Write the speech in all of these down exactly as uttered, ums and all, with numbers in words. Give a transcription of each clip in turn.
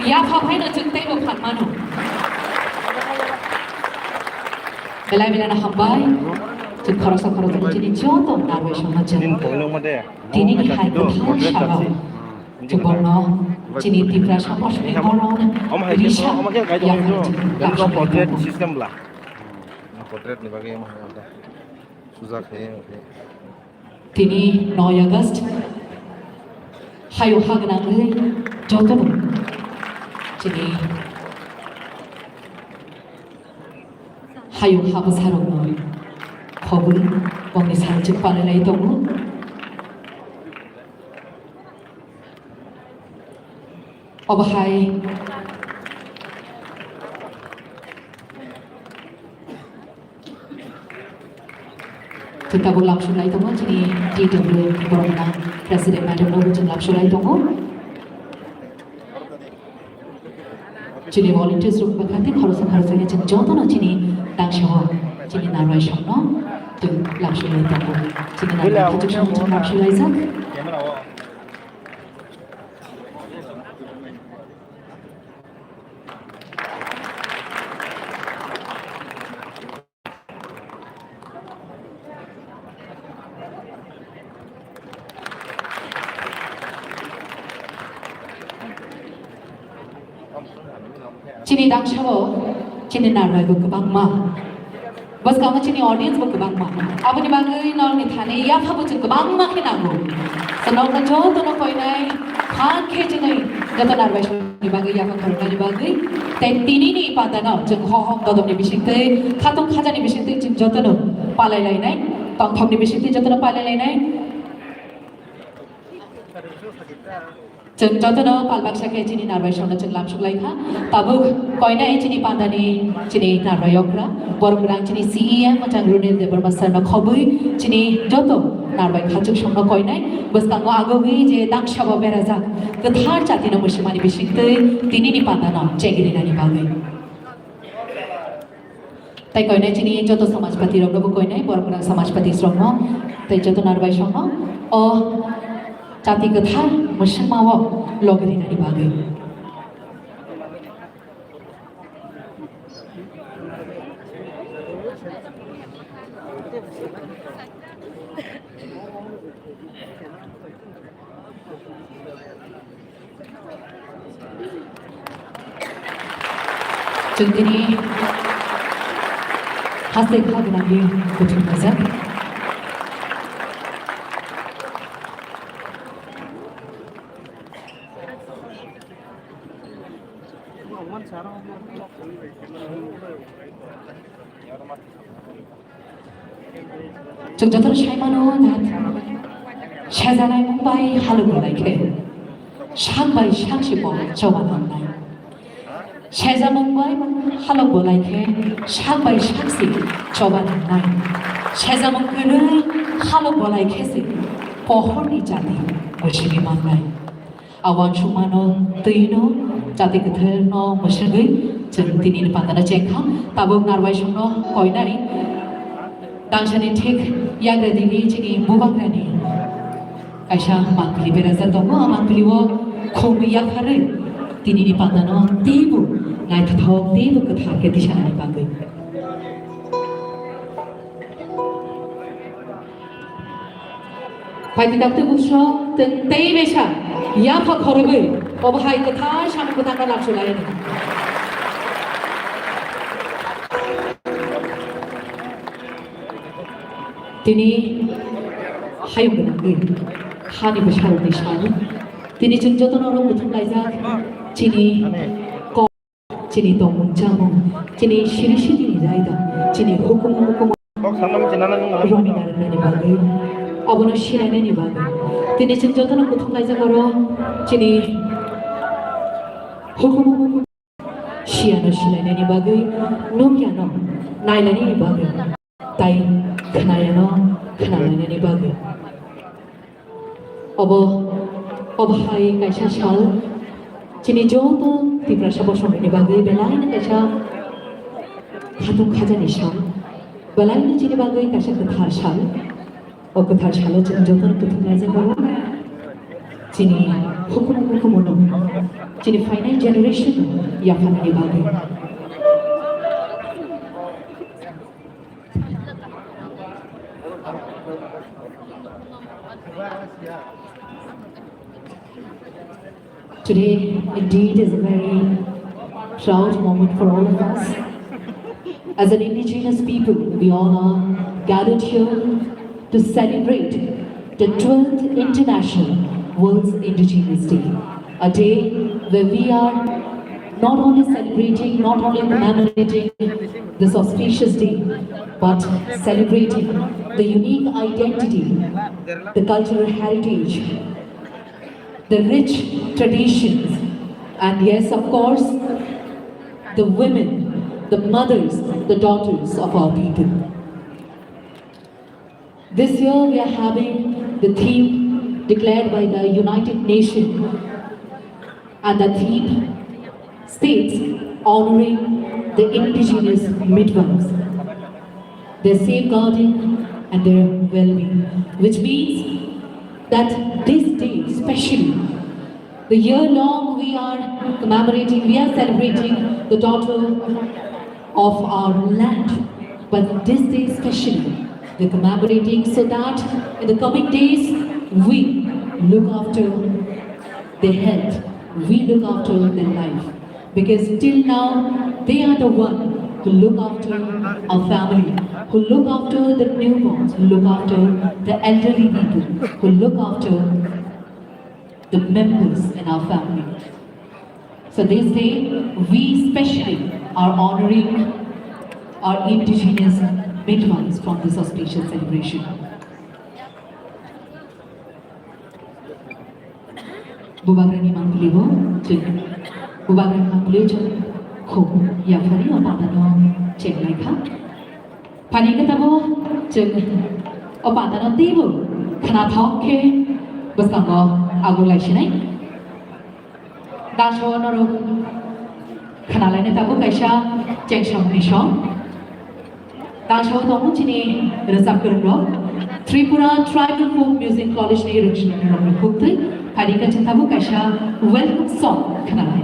Yapha phaino chwng teibo phan mano. Belai belai no hambai. Chwng khoroksa khoroksa chini joto narwai songma chwng. Tini ni hai kwthal salo. Chwng bono chini Tiprasa bosongni boron risa yapha chwng portrait system bla. Portrait ni bagwi omo hai da. Suja khe. Tini noi August. Hayo ha gwnangwi jotono chini hayo ha bwsarokno khobwi bongni sal chwng palai lai tongo. Obo hai Chwng tabuk lamsuk lai tongo, chini T W borok gwnang President Madam no bo chwng lamsuk lai tongo. Chini volunteers rok bwkha tei khoroksa khoroksa khe chwng jotono chini dangsao chini narwai songno chwng lamsuk lai tongo. Chini narwai khe chwng lamsuk lai jak. Chini dangsao chini narwai bo kwbangma. Bwskango chini audience bo kwbangma. Aboni bagwi nokni thani yaphabo chwng kwbangma khe nango. So nokno jotono koinai kha khe chini joto narwai songni bagwi yapha khoroknani bagwi. Tei tinini pandano chwng hohom dodokni bisingtwi, khatung khajani bisingtwi chwng jotono palai lainai, tongthokni bisingtwi jotono palai lainai. Chwng jotono pal baksa khe chini narwai songno chwng lamsuk lai kha. Tabuk koinai chini pandani chini narwai okra, borok gwnang chini C E M mwchang Runil Debbarma sir no khobwi chini joto narwai khachuk songno koinai bwskango agogwi je dangsao berajak kwthar jatino mwswmani bisingtwi tinini pandano chegrinani bagwi. Tei koinai chini joto samajpati rokno bo koinai, borok gwnang samajpati rokno tei joto narwai songno o jati kwthar mwswngma o logi rinani bagwi. Chwng tini haste kha gwnangwi kuchuk khaijak. Chwng jotono sai mano, nath. Sejanai mung bai halok bolai khe, sak bai sak si bo choba nangnai. Sejamung bai halok bolai khe, sak bai sak si choba nangnai. Sejamung kwrwi halok bolai khe se pohorni jati mwswgwi mannai. A uansukmano twino jati kwthwrno mwswgwi chwng tinini pandano chengkha. Tabuk narwai songno koinai dangsani thik yagra dini chini bubagrani kaisa mangpili berajak tongo. A mangpilio khumui yapharwi tinini pandano teibo naithothok teibo kwthar khe tisanani bagwi. Phaidi dakti bukso tei tei besa yapha khorogwi obo hai kwthar samung kwthangno lamsu lainai. Tini hayung gwnangwi hani bwsarokni sal tini chwng jotono oro muthung laijak chini kok. Chini tongmung chamung, chini siri siri ni raida, chini hukumu hukumu roni narwknani bagwi, abono sinainani bagwi. Tini chwng jotono kuthum laijak oro chini hukumu hukumu siyano sinainani bagwi, nukyano nainani bagwi. Tai khnayano khnalainani bagwi. Obo, obo hai kaisa sal, chini joto Tiprasa bosongni bagwi belaino kaisa khatung khajani sal, belaino chini bagwi kaisa kwthar sal. O kwthar salo chini jotono kuthum laijak oro. Chini hukumu hukumu no, chini final generation no yapharnani bagwi. Today, indeed, is a very proud moment for all of us. As an indigenous people, we all are gathered here to celebrate the twelfth International World's Indigenous Day, a day where we are not only celebrating, not only commemorating this auspicious day, but celebrating the unique identity, the cultural heritage, the rich traditions, and yes, of course, the women, the mothers, the daughters of our people. This year we are having the theme declared by the United Nations, and the theme states honoring the indigenous midwives, their safeguarding and their well-being, which means that this day specially, the year long we are commemorating, we are celebrating the daughter of our land. But this day specially, we're commemorating so that in the coming days, we look after their health, we look after their life. Because till now, they are the one who look after our family, who look after the newborns, who look after the elderly people, who look after the members in our family. So they say we specially are honoring our indigenous midwives from this auspicious celebration. Bubagrani mangpili bo chwng, bubagrani mangpili chwng khuk yaphari o panda no cheng lai kha. Phani khe tabo chwng o panda no teibo khnathok khe bwskango agu lai sinai. Daso norok khna lai nai tabo kaisa chengsamni song. Daso tongo chini rwchap kwrwng rok, Tripura Tribal Folk Music College ni rwchapni rok ni khuktwi. Phani khe chwng tabo kaisa welcome song khna lai.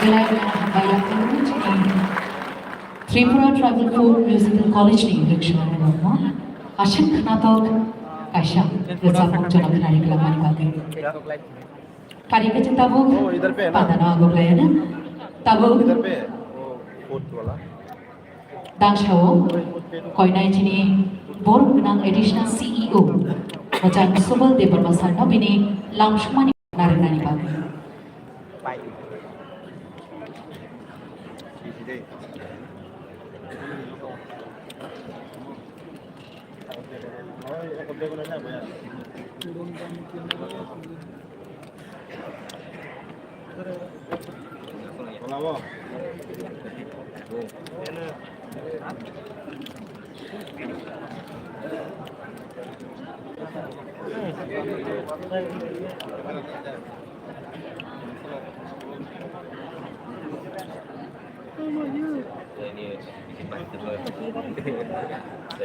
Belai belai hambai yaphang chini Tripura Tribal Folk Musical College ni rwchapmung rokno aswk khnatok kaisa rwchapmung chwla khnari kwlangmani bagwi. Kari khe chwng tabuk Oh, idhar pe hai na? Padano aguk layana. Tabuk Idhar pe, wo fourth wala. Dangsao koinai chini borok gwnang additional C E O Mochang Subal Debbarma sir no bini lamsukmani narwknani bagwi.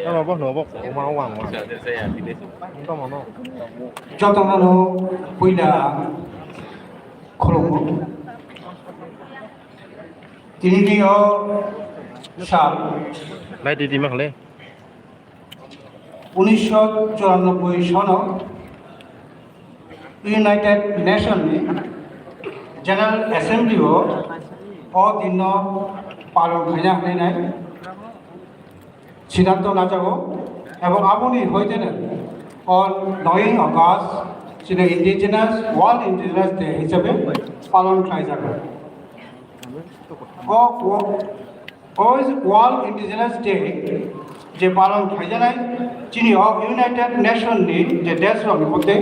Tamo bo no bo ko ma wang ma. Tamo no. Jotono no puila khulumgo. Tini ni o sal. Lai di di ma khle. Unisho churanobboi sono United Nation ni General Assembly o o dinno palon khaina hwnwi nai siddhanto najago, ebong aboni hoitene o noi August chini Indigenous, World Indigenous Day hisabe palon khlaijago. O, o, o World Indigenous Day je palon khaijanai chini o United Nation ni je desh rok ni mote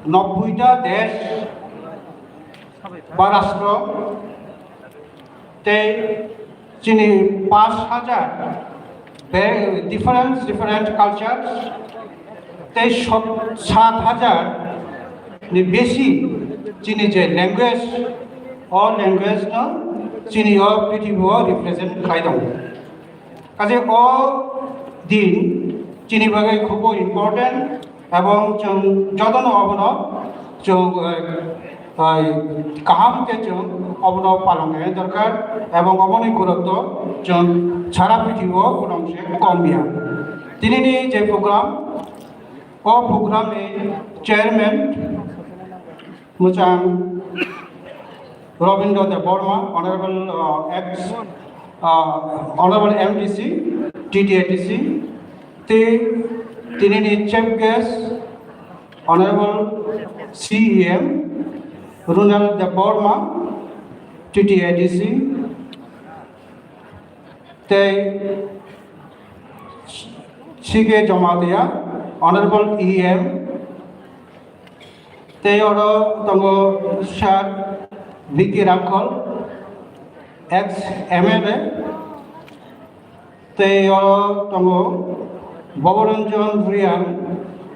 nobboi ta desh ba rashtra tei chini panch hajar be-, different, different cultures, tei sot-, sat hajar ni besi chini je language, o language no chini o prithibi o represent khlai tongo. Kaje o din chini bagwi khubo important, ebong chwng jotono obono chwng, eh, Hai, kaham khe chwng obono palong khe dorkar, ebong oboni gurutto chwng sara prithibi o kono se kom ya. Tinini je program, o program ni chairman Muchang Rabindra Debbarma, Honorable, uh, ex, uh, Honorable M D C, T T A D C, tei tinini chief guest, Honorable C E M Ronald Debbarma, T T A D C, tei C K Jamatia, Honorable E M, tei oro tongo Sir V K Ramkhol, ex M L A, tei oro tongo Bhabaranjan Reang,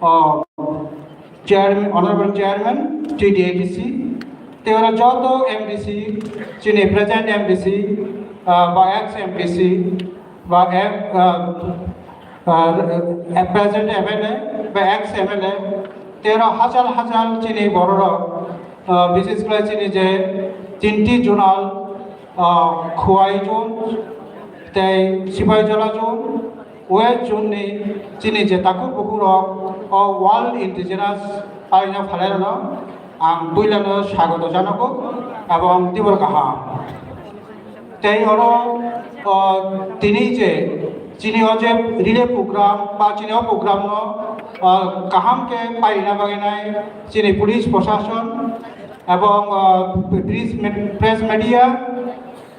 o Chairman, Honorable Chairman, T T A D C, tei oro joto M D C, chini present M D C, ah, ba ex M D C, ba ex, ah, ah, present M L A, ba ex M L A, tei oro hachal hachal chini bororok, ah, bises khlai chini je tinti zonal, ah, Khowai zone, tei Sipaijala zone, West zone ni chini je takhuk bukhuk rok o World Indigenous Parina phalai rok no ang puila no swagoto janago ebong tibor kaham. Tei oro, o, tini je chini o je relay program ba chini o program no, o, kaham khe pairina bagwi nai chini police proshashan ebong, o, press med-, press media,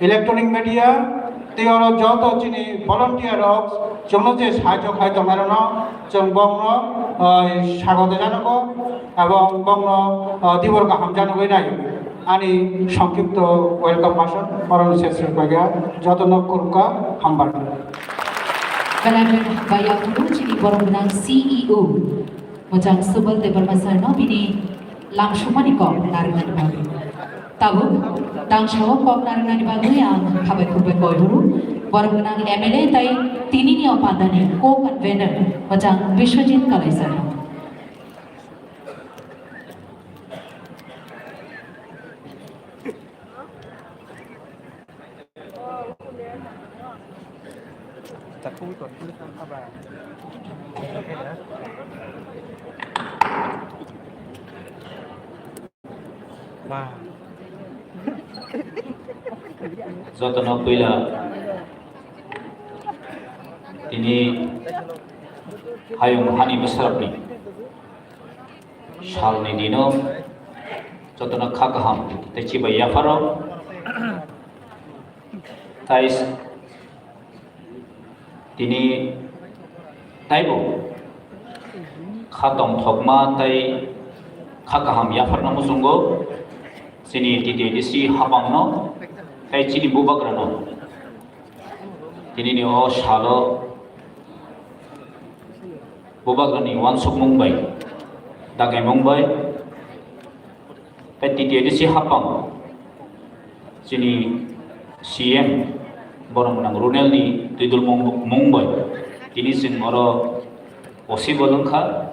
electronic media, tei oro joto chini volunteer rok chwngno je sahajyo khai tongnai rokno chwng bongno, ah, swagoto janago ebong bongno, ah, tibor kaham janagwi nai. Ani songkipto welcome bhasan oro ni ses rwkha jotono khulumkha, hambai. Belai belai hambai yaphuru chini borok gwnang C E O. Mwchang Subal Debbarma sir no bini lamsukmani kok narwknani bagwi. Tabuk tangsa o kok narwknani bagwi ang khabai khukbai koi horo borok gwnang M L A tei tinini o pandani co-convener mwchang Biswajit Kalai sir no. Jotono puila tini hayung hani bwsarokni salni dino jotono kha kaham tei chibai yapharo. Tai tini taibo kha tongthokma tei kha kaham yapharno muchungo chini T T A D C hapangno tei chini bubagrano. Tinini o salo bubagrani uansukmung bai, dagaimung bai, tei T T A D C hapang chini C M borok gwnang Runelni twidulmung mung bai tini chwng oro possible wngkha.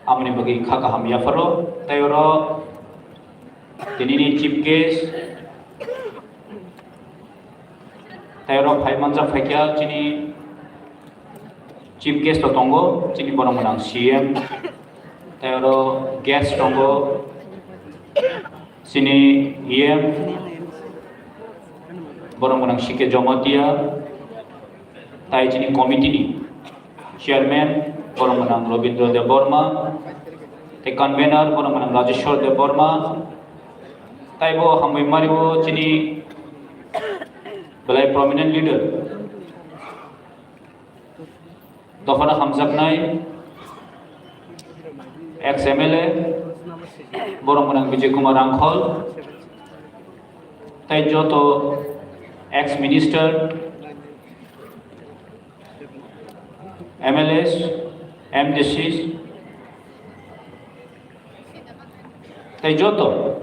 Aboni bagwi kha kaham yapharo tei oro tinini chief guest tei oro phai manjak phaikha chini chief guest to tongo chini borok gwnang C M tei oro guest tongo chini E M borok gwnang C K Jamatia tei chini committee ni chairman borok gwnang Robindra Debbarma tei convener borok gwnang Rajeshwar Debbarma tei bo hambai mario chini belai prominent leader dophano hamjaknai ex M L A borok gwnang Bijay Kumar Rangkhol tei joto ex minister M L As, M D Cs, tei joto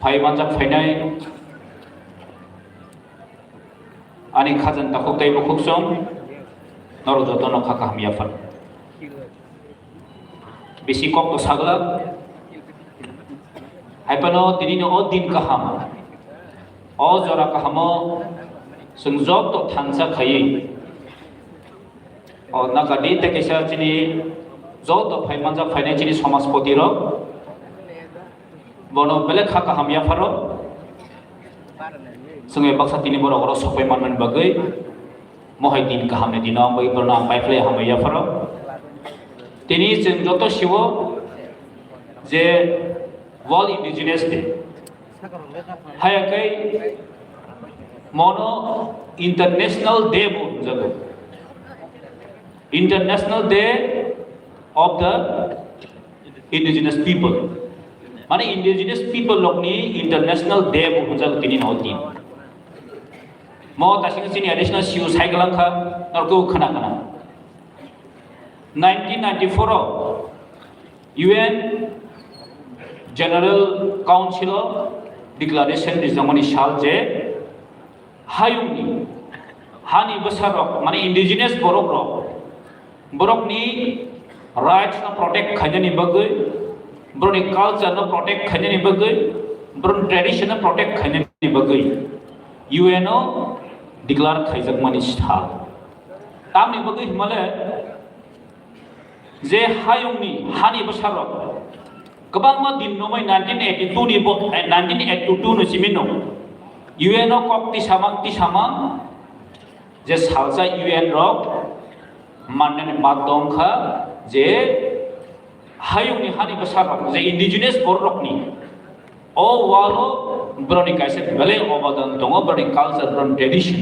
phai manjak phainai ani khajang takhuk tei bukhuk song norok jotono kha kaham yaphar. Bisi kok to saglak. Hai phano tini no o din kaham, o jora kahamo chwng joto thansa khaiwi o naka di tei kaisa chini joto phai manjak phainai chini somajpoti rok bono belai kha kaham yapharo. Chwngwi baksa tini borok oro sokpai manmani bagwi mohai din kaham ni dino ang bai borno ang bai phlai hambai yapharo. Tini chwng joto siwo je World Indigenous Day. Haya kai Mono International Day bo hwnjago. International Day of the Indigenous People. Mane indigenous people rokni International Day bo hwnjago tini no din. Mo tasing chini additional siu cycle kha norko khana khana. Nineteen ninety-four o U N General Council o declaration rijamani sal je hayungni hani bwsarok, mane indigenous borok rok, borokni rights no protect khainani bagwi, borokni culture no protect khainani bagwi, borokni tradition no protect khainani bagwi U N o declare khaijakmani sal. Tamni bagwi himale je hayungni hani bwsarok kwbangma din nomai nineteen eighty-two ni bo, eh, nineteen eighty-two ni simi no U N o kok tisamang tisamang je salsa U N rok mannani bad dong kha je hayungni hani bwsarok je indigenous borok rokni o walo borokni kaisa belai obadan tongo, borokni culture, borokni tradition.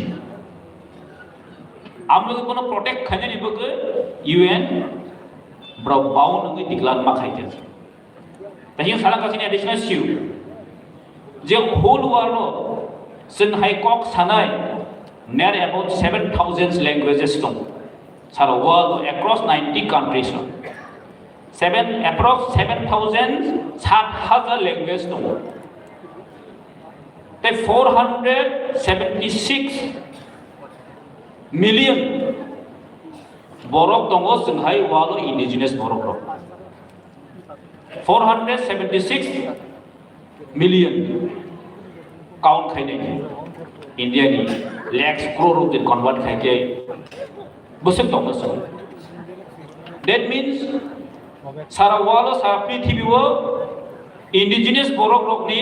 Amlo bono protect khainani bagwi U N borok bound wngwi declare ma khaikha. Tei sala kasini additional issue je whole world o chwng hai kok sanai near about seven thousand languages tong. Sara world across ninety countries o seven, approx seven thousand, sat hajar language tongo. Tei four hundred seventy six million borok tongo chwng hai world o indigenous borok rok. Four hundred seventy six million count khainai India ni lakhs crore rupees convert khaikhe bwswk tongma song. That means sara world o, sara prithibi o indigenous borok rokni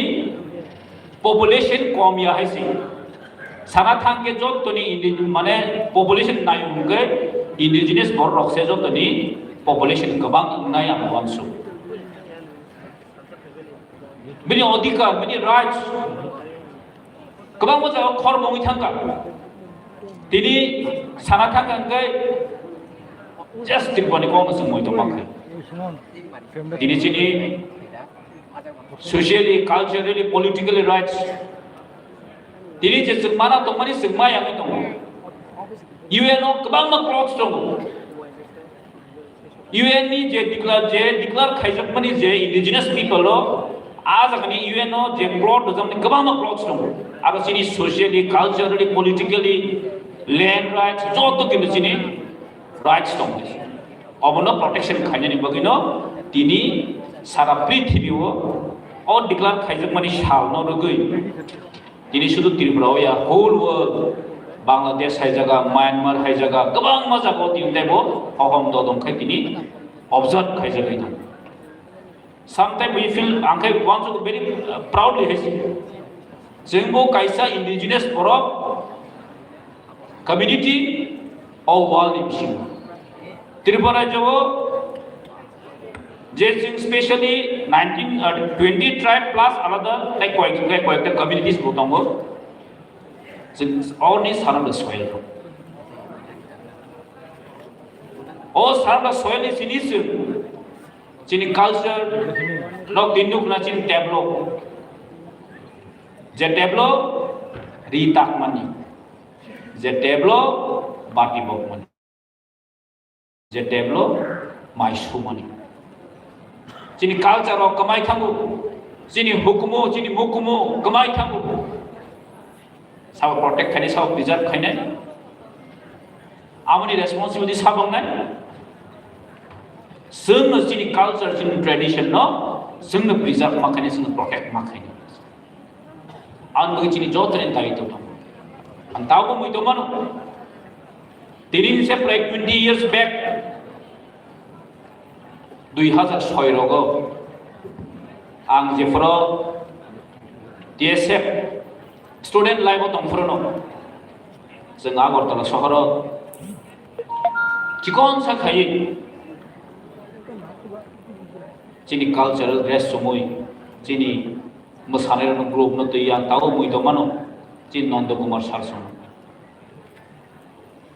population kom ya hai se. Sana thangkhe jottoni indi-, mane population nai hwnkhe indigenous borok rok se jottoni population kwbang wngnai ang uansuk. Bini odhikar, bini rights kwbangma jaga khor bongwi thangkha. Tini sana thangkha hwnkhe just Tripurani kokno chwng muitu mankha. Tini chini socially, culturally, politically rights. Tini je chwng mana tongmani chwng ma yangwi tongo. U N o kwbangma clause tongo. U N ni je declare, je declare khaijakmani je indigenous people o, a jagani U N o je plot rwjakmani kwbangma clause tongo. Aro chini socially, culturally, politically, land rights, joto kintu chini rights tongo. Obono protection khainani bagwino tini sara prithibi o, o declare khaijakmani salno rwgwi tini sudu Tripura o ya, whole world, Bangladesh hai jaga, Myanmar hai jaga, kwbangma jaga o tini teibo hohom dodom khai tini observe khaijagwi tongo. Sometimes we feel, ang khai uansuk very, uh, proudly hai se. Chwngbo kaisa indigenous borok community o world ni bisingo. Tripura rajyo o je chwng specially nineteen, uh, twenty tribe plus alada tei koyek, tei koyekta communities bo tongo. Chwng oni surround the soil. O surround the soil ni chini chwng, chini culture, nok din nukna chini teblo. Je teblo ri takmani. Je teblo bati bokmani. Je teblo mai sumani. Chini culture rok kwmai thango. Chini hukumu, chini mukumu kwmai thango. Sabo protect khainai, sabo preserve khainai. Amoni responsibility sabo wngnai. Chwngno chini culture, chini tradition no chwngno preserve ma khainai, chwngno protect ma khainai. Ang bagwi chini jotoni daitw tongo. Ang tabukbo mui tongmano. Tini se prai twenty years back, dui hazar soi rogo ang jephuru T S F student life o tongphuru no, chwng Agartala sohoro chikon sa khaiwi chini cultural dress chumui, chini mwsanairokno group no twi ang tabuk mui tongmano. Chini Nanda Kumar sir song,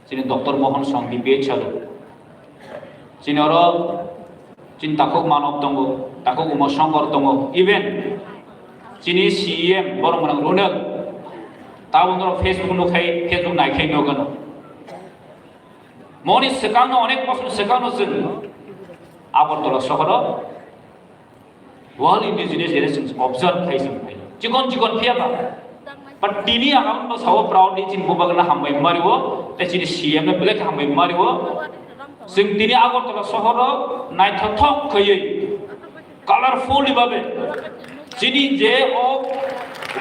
chini Doctor Mohan song, B P H salo, chini oro chini takhuk Manav tongo, takhuk Uma Shankar tongo, even chini C E M borok mwnang Ronald, tabuk norok Facebook nukhai, Facebook naikhai nukgano. Moni swkangno, onek bosor swkangno chwng Agartala sohoro World Indigenous Day chwng observe khai chwng phai. Chikon chikon phiya ba. But tini ang abono sao proudly chini bubagno hambai mario, tei chini C M no belai khe hambai mario. Chwng tini Agartala sohoro naithothok khaiwi colorful ni babe chini je o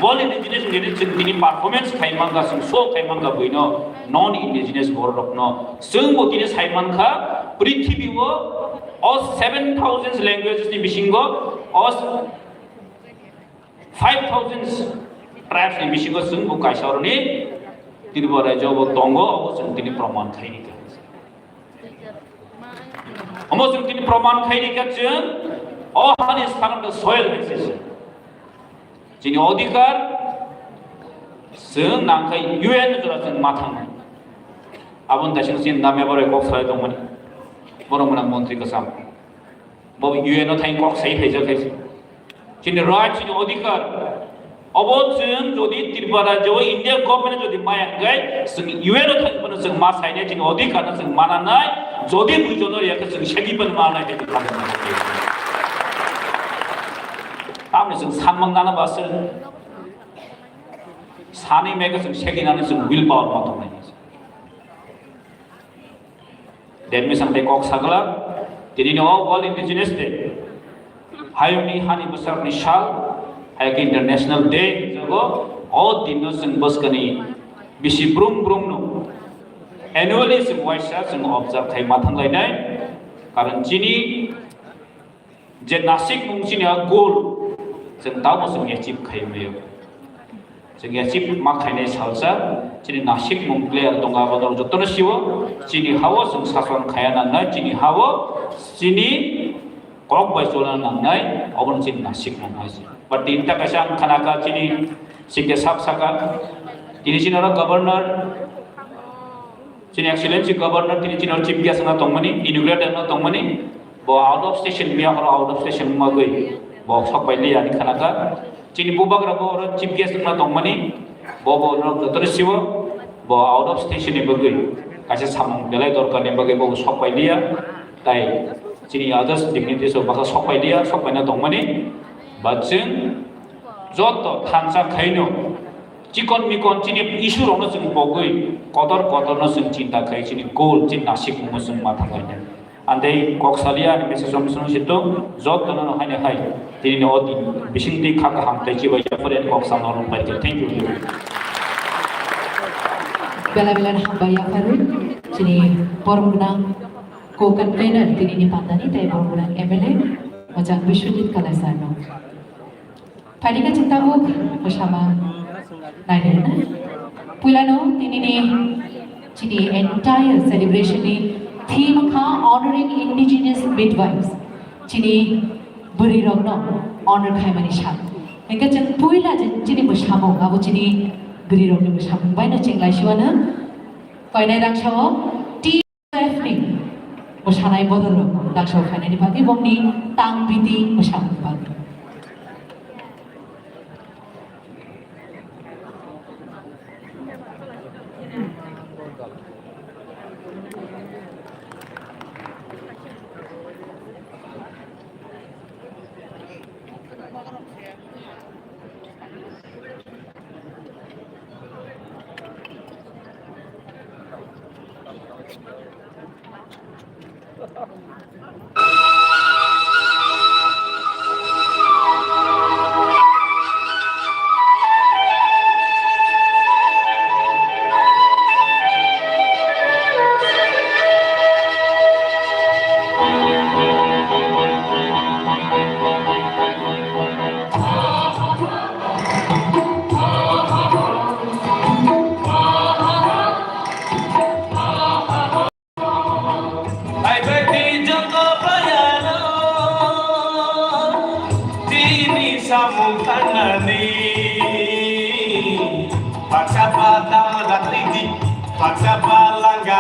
World Indigenous Day ni chwng tini performance khai mangkha, chwng show khai mangkha buino non indigenous borok rokno chwng bo tini sai mankha prithibi o, o seven thousand languages ni bisingo o five thousand tribes ni bisingo chwng bo kaisa oroni Tripura rajyo bo tongo, obo chwng tini proman khai rikha. Omo chwng tini proman khai rikha chwng o hani sthano soil hai se chini odhikar chwng nangkhai U N jora chwng ma thangnai. Aboni daising chini damya borok kok salai tongmani. Borok mwnang montri kwcham. Bo U N o thai kok sai phaijak hai se. Chini right, chini odhikar. Obo chwng jodi Tripura rajyo India government jodi maya hwnkhe chwng U N o thangwi phano chwng ma sainai, chini odhikar no chwng mananai, jodi dui jono riyakhe chwng segwi phano mananai hai chwng thangwi mananai. Tamni chwng sanmang nana ba chwng sanwi mekhe chwng segwi nani chwng will power ma tongnai. Demi sampai kok sagala, tini no World Indigenous Day. Hayungni hani bwsakni sal, hai khe International Day, jago, o dinno chwng bwskani bisi brum brum no annually chwng waisa chwng observe khai ma thanglainai. Karon chini je nasikmung chini a goal, chwng tamo chwng achieve khai maya. Chwng achieve ma khainai salsa, chini nasikmung player tongo, abo norok jotono siwo, chini hao chwng sason khaya nangnai, chini hao chini kok bai cholna nangnai, obono chini nasikmung hai se. But tinta kaisa ang khanaka chini sikhe sap saka, tini chini oro governor, chini Excellency Governor tini chini chief guest wngna tongmani, inaugurator wngna tongmani, bo out of station, miya horo out of station wngma gwi bo sok pai liya ani khanaka. Chini bubagra bo oro chief guest wngna tongmani, bo bo no jotono siwo, bo out of station ni bagwi kaisa samung belai dorkar ni bagwi bo sok pai liya, tai chini others dignitaries rok bwkha sok pai liya, sok paina tongmani, ba chwng joto thansa khaino chikon mikon chini issue rokno chwng pogwi kotor kotorno chwng chinta khai chini goal chini nasikmungno chwng ma thanglainai. Andei kok salia ani message rok chwng sito jotono no haino hai tini no odi bising twi kha kaham tei chibai yapharwi ani kok salno rwng pai khe. Thank you. Bela bela hambai yapharwi chini borok gwnang co-convener tini ni pandani tei borok gwnang M L A Mojang Biswajit Kalaisarno. Phaidi khe chwng tabuk bwsama nairwkna. Puilano tinini chini entire celebration ni theme wngkha Honoring Indigenous Midwives. Chini bwrwirokno honor khaimani sal. Hwnkhe chwng puila je chini bwsamung, abo chini bwrwirokni bwsamung baino chwng laisiwano. Koinai rangsao T F ni bwsanai bodol rok daksao khainani bagwi bongni tang biti bwsamung bagwi.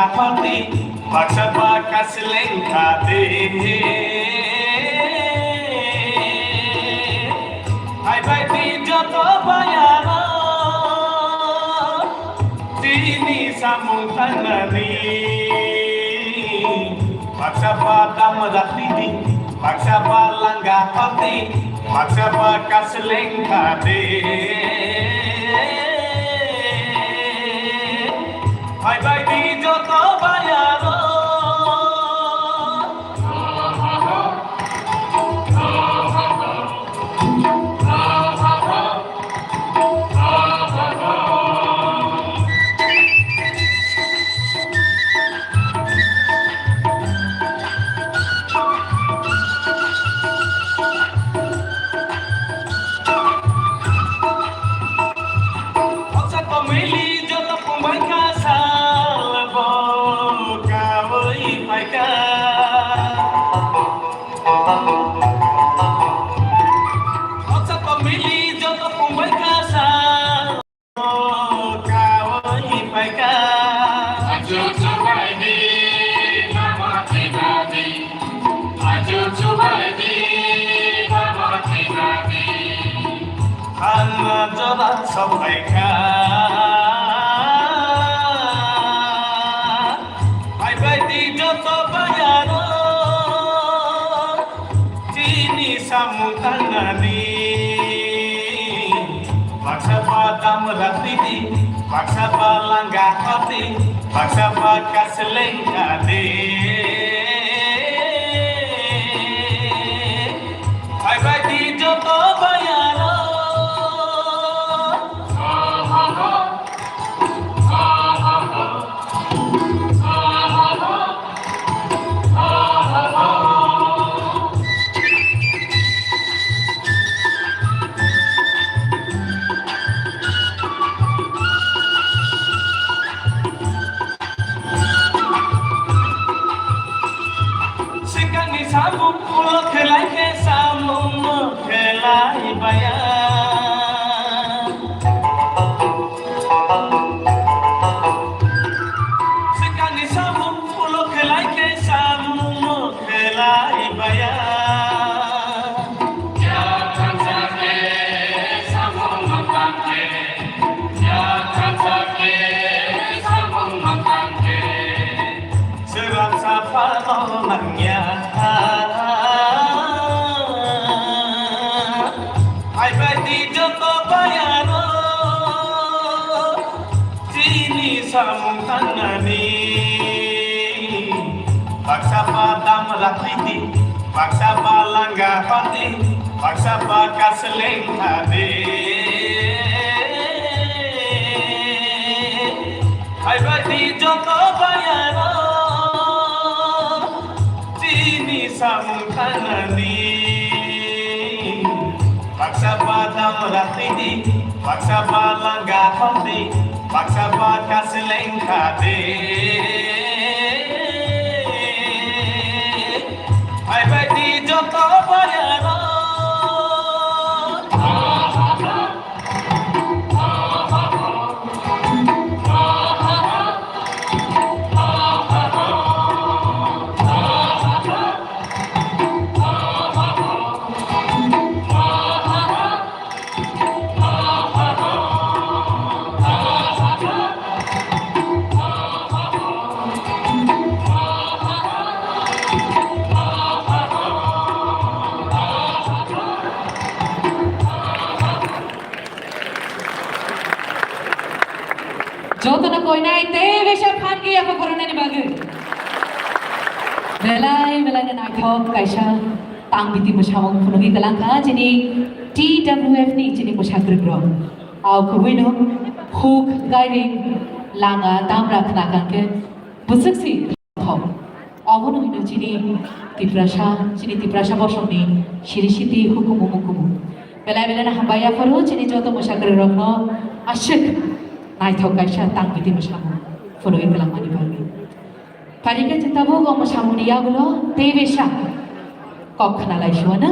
Khati baksa bakha seleng khati. Hai bai di joto bayaro tini samung tangnani. Baksa ba dam ratiti, baksa ba langga khati, baksa bakha seleng khati. Hai bai di joto bayaro. Hoksa komili joto pungbai kha sal bo kaui pai kha. Hoksa komili joto pungbai kha sal bo kaui pai kha. Achu chubai di, mama tina di. Achu chubai di, mama tina di. Hanna joda sopai kha. Hai bai di joto bayaro tini samung tangnani. Baksa ba dam ratiti, baksa ba langga khati, baksa bakha seleng khati. Hai bai di joto bayaro. Sikangni samung ulo khelai khe samung no khelai baya. Sikangni samung ulo khelai khe samung no khelai baya. Srapsa phano nangya. Hai bai di joto bayaro tini samung tangnani. Baksa ba dam ratiti, baksa ba langga khati, baksa bakha seleng khati. Hai bai di joto bayaro tini samung tangnani. Baksa ba dam ratiti, baksa ba langga khati, baksa bakha seleng khati. Hai bai di joto bayaro. Jotono koinai tei besa phan ge yapha khoroknani bagwi. Belai belai no naithok kaisa tang biti mwsamung phunugwi kwlangkha chini T W F ni chini mwsakwrwk rok. Au kubui no huk gairing langa damra khna kangkhe bwswk si. Thok. Obono hino chini Tiprasa, chini Tiprasa bosongni siri siti hukumu mukumu. Belai belai no hambai yapharo chini joto mwsakwrwk rokno aswk naithok kaisa tang biti mwsamung phunugwi kwlangmani bagwi. Phai khe chwng tabuk o mwsamungni yagulo tei besa kok khna lai suwano.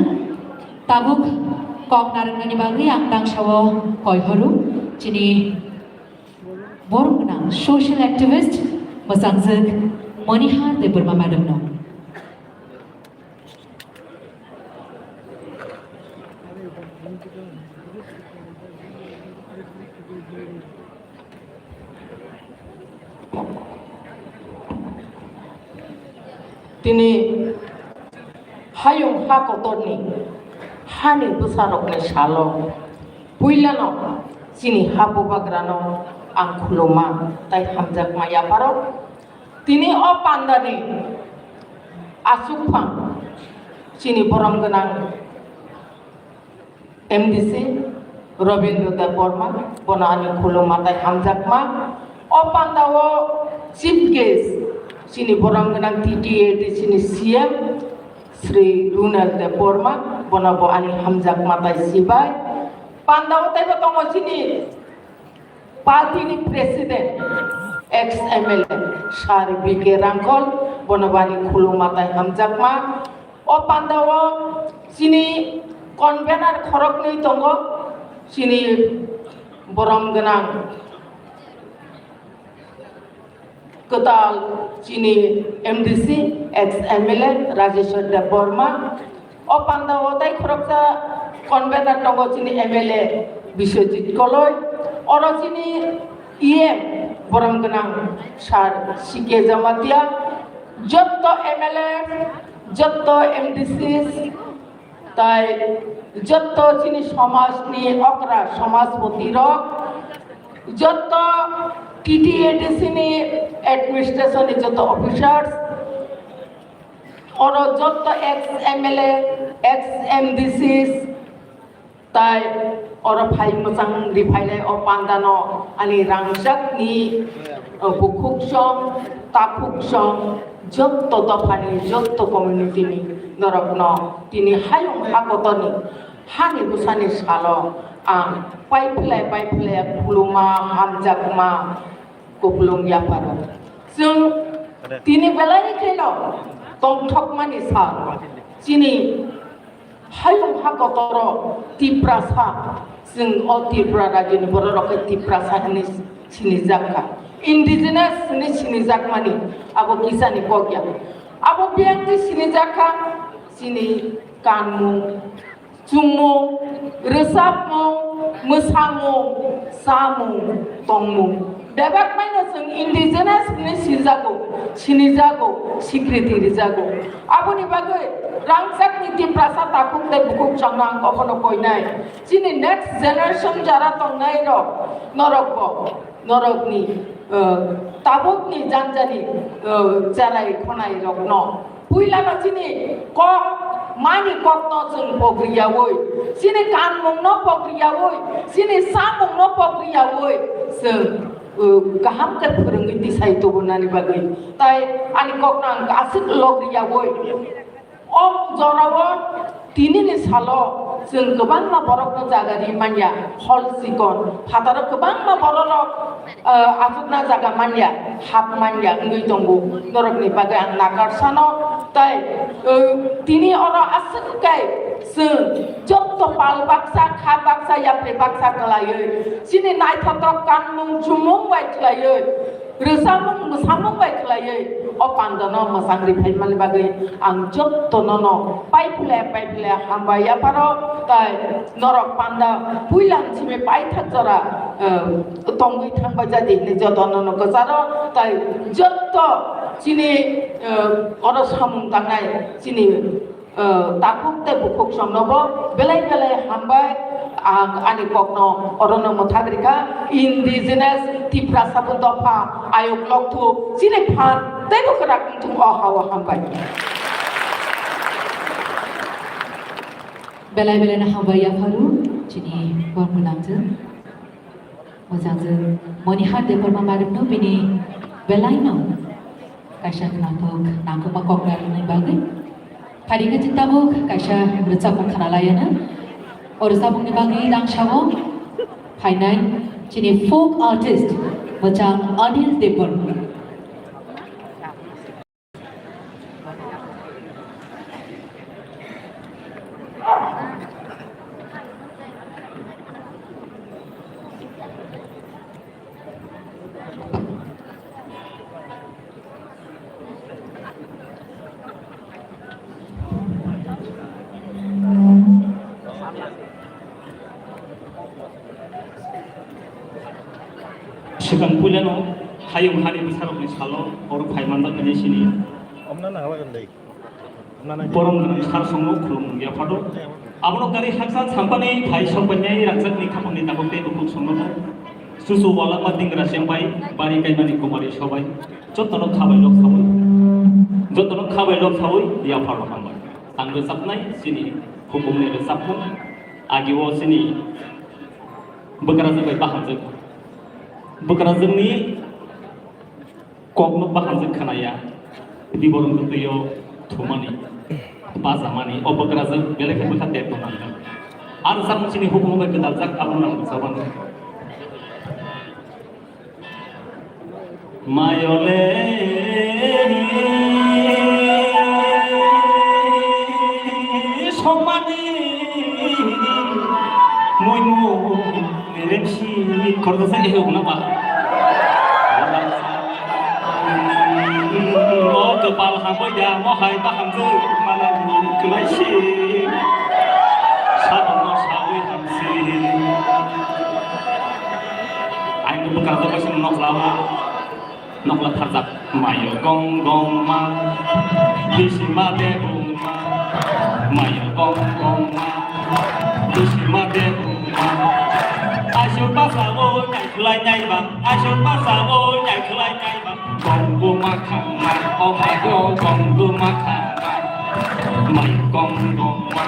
Tabuk kok narwknani bagwi ang tang sao koi horo chini borok gwnang social activist Mwsangjwk Monihar Debbarma madam no. Tini hayung ha kotorni hani bwsarokni salo puilano chini ha bubagrano ang khuluma tei hamjakma yapharo. Tini o pandani aswk phang chini borom gwnang M D C Robindra Debbarma, bono ani khuluma tei hamjakma. O pandao chief guest, chini borom gwnang T T A D C ni C M, Shri Ronald Debbarma, bono bo ani hamjakma tei sibai. Pandao teibo tongo chini party ni president, ex M L A, Sir B K Rangkhol, bono bo ani khuluma tei hamjakma. O pandao chini convener khoroknwi tongo, chini borom gwnang kwtal chini M D C, ex M L A Rajeshwar Debbarma. O pandao tei khoroksa convener tongo chini M L A Biswajit Koloi. Oro chini E M borom gwnang Sir C K Jamatia. Jotto M L A, jotto M D Cs, tai jotto chini somajni okra somajpoti rok, jotto T T A D C ni administration ni jotto officers, oro jotto ex M L A, ex M D Cs, tai oro phai mwchang ri phailai o pandano ani rangchakni, o, bukhuk song, takhuk song, jotto dophani, jotto community ni norokno tini hayung ha kotorni hani bwsani salo ang paiphlai paiphlai khuluma hamjakma kupulung yapharo. Chwng tini belai kheno tongthokmani sal. Chini hayung ha kotoro Tiprasa, chwng o Tripura rajyoni bororok khe Tiprasa hinwi sinijak kha. Indigenous hinwi sinijakmani abo kisani kok ya. Abo biyangni sinijak kha chini kanmung, chumung, rwchapmung, mwsamung, chamung, tongmung. Bebak maino chwng indigenous hinwi sijago, sinijago, sikriti rijago. Aboni bagwi rangchakni Tiprasa takhuk tei bukhuk chongno ang obono koinai. Chini next generation jara tongnai rok, norokbo, norokni, eh, tabukni janjani, eh, cherai khonai rokno puilano chini kok, mani kokno chwng pogriyaui, chini kanmungno pogriyaui, chini chamungno pogriyaui, chwng, uh, kaham khe phwrwngwi tisai tubunani bagwi. Tai ani kokno ang aswk logriyaui. O jorao tinini salo chwng kwbangma borokno jaga ri manya, hol chikon, phataro kwbangma bororok, uh, achukna jaga manya, hap manya wngwi tongo. Norokni bagwi ang nakarsano, tai, uh, tini oro aswk khe chwng jotto pal baksa, kha baksa, yapri baksa khlaiwi, chini naithotok kanmung chumung bai khlaiwi, rwchapmung mwsamung bai khlaiwi o pandano mwchang ri phaimani bagwi ang jotto nono paiphle paiphle hambai yapharo, tai norok panda puila simi paithak jora, eh, tongwi thangbai jadi hinwi joto nono kwcharo, tai jotto chini, eh, oro samung tangnai chini, eh, takhuk tei bukhuk songnobo belai belai hambai. Ang ani kokno orono mwthak rikha, indigenous Tiprasa bo dopha ayuk lokthuk chini phan teibo kwrak wngthung o ha-o hambai. Belai belai no hambai yapharo chini borok gwnangchwk. Mwchangchwk Monihar Debbarma madam no bini belai no kaisa khwnathok nangkukma kok narwknai bagwi. Phari khe chwng tabuk kaisa rwchapmung khna lai anw. O rwchapmungni bagwi rang sao phainai chini folk artist mwchang Anil Debbarma. Chwng puilano hayung hani bwsarokni salo oro phai manjakmani sini. Borom gwnang sar songno khulumung yaphado. Abono kari haksa sampani phai sokbainai rangchakni khapangni tabuk tei bukhuk songno bo. Susu wala ma dingra sembai bari kaimani kumari sobai. Jotono khabai lok sabai. Jotono khabai lok sabai yapharo hambai. Ang rwchapnai chini hukumni rwchapmung. Agio chini bwkrajwk bai bahamjwk. Bwkrajwkni kokno bahamjwk khnaya. Biborok twio thumani, bajamani, o bwkrajwk belai khe bwkha tek tongmani. Ang samung chini hukumu bai gwdaljak, abono nang rwchapano. Mayole somani muimu meremsi kordosa ehe ugna ba. O kwpal hambai da mohai bahamjwk manani kwlaisi. Sabono sawi hamsi. Ang bwkha jagoi se nok lawa. Nokla tharjak mayo gong gong ma, bisi ma de bung ma. Mayo gong gong ma, bisi ma de bung ma. Asuk basa o nai khulai nai ba, asuk basa o nai khulai nai ba. Gong bu ma khang ma, o mayo gong bu ma khang ma. Mayo gong gong ma,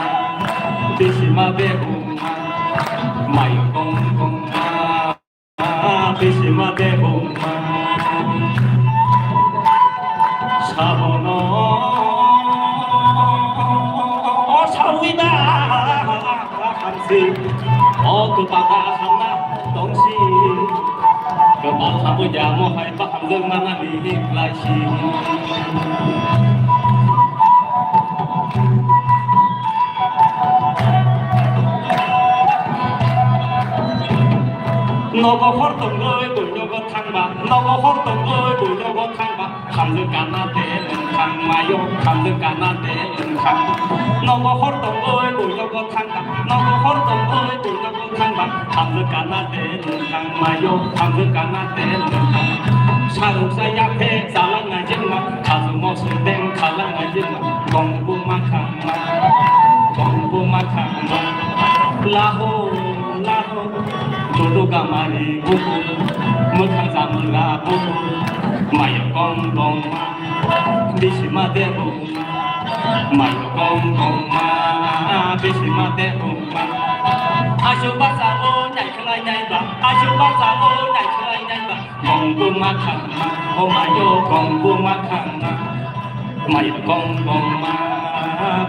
bisi ma de bung ma. Mayo gong gong ma. Bisi ma de bung ma. Sabono sawi ba hamsi. O kwpal da hamna tongsi. Kwpal hamwi da mohai bahamjwk manani. Nogo hor tongwi buinogo thangba, nogo hor tongwi buinogo thangba, hamjwk gana de nwng thangmayo, hamjwk gana de nwng thang. Nogo hor tongwi buinogo thangba, nogo hor tongwi buinogo thangba, hamjwk gana de nwng thangmayo, hamjwk gana de nwng thang. Saruksa yaphe chalangnai jengma, khajamo sundeng khalangnai jengma, gongbu ma khangma, gongbu ma khangma. Laho, laho, joto gamari buku, mwkhang jamura buku, mayo gong gong ma, bisi ma de buku. Mayo gong gong ma, bisi ma de bung ma. Asuk basa o nai khlai nai ba, asuk basa o nai khlai nai ba. Gong bu ma khang ma, o mayo gong bu ma khang ma. Mayo gong gong ma,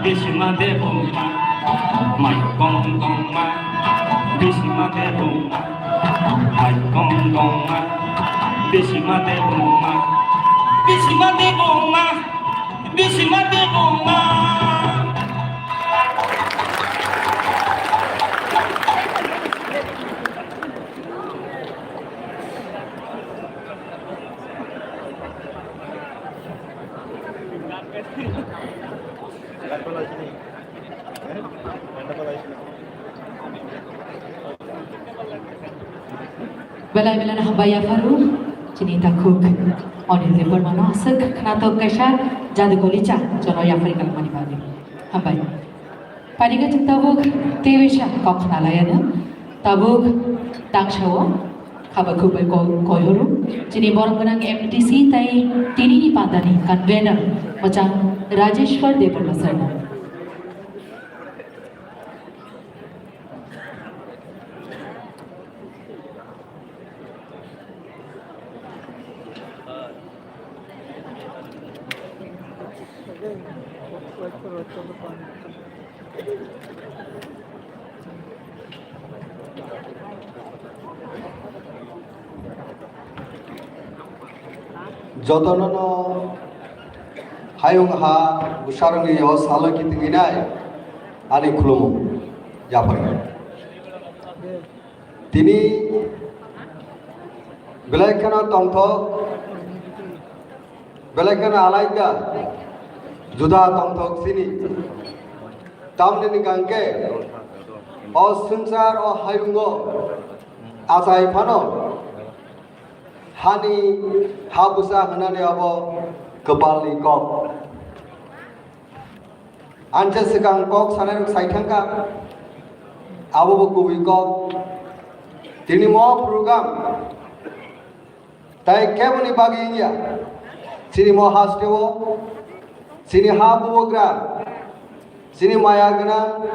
bisi ma de bung ma. Mayo gong gong ma, bisi ma de bung ma. Mayo gong gong ma, bisi ma de bung ma. Bisi ma de bung ma. Bisi ma de bung ma. Belai belai no hambai yapharo chini takhuk Anil Debbarma no aswk khwnathok kaisa jadugoli cha jono yaphari kalmani bagwi. Hambai. Pariga chwng tabuk tei waisa kok khna laiya no. Tabuk tangsao khabai khukbai ko-, koihoro chini borom gwnang M D C tei tini ni pandani convener mwchang Rajeshwar Debbarma sir no. Jotono no hayung ha bwsarokni o salo kitingwi nai ani khulumung yapharkha. Tini belai kheno tongthok, belai kheno alaida, juda tongthok chini. Tamni hwnkhe o swngchar o hayungo achai phano Hani ha bwsa hwnani abo kwpalni kok. Ang je swkang kok sanai rok sai thangkha, abo bo kubui kok. Tini mo program tai keboni bagwi wngya, chini mo hasteo, chini ha bubagra, chini maya gwnang,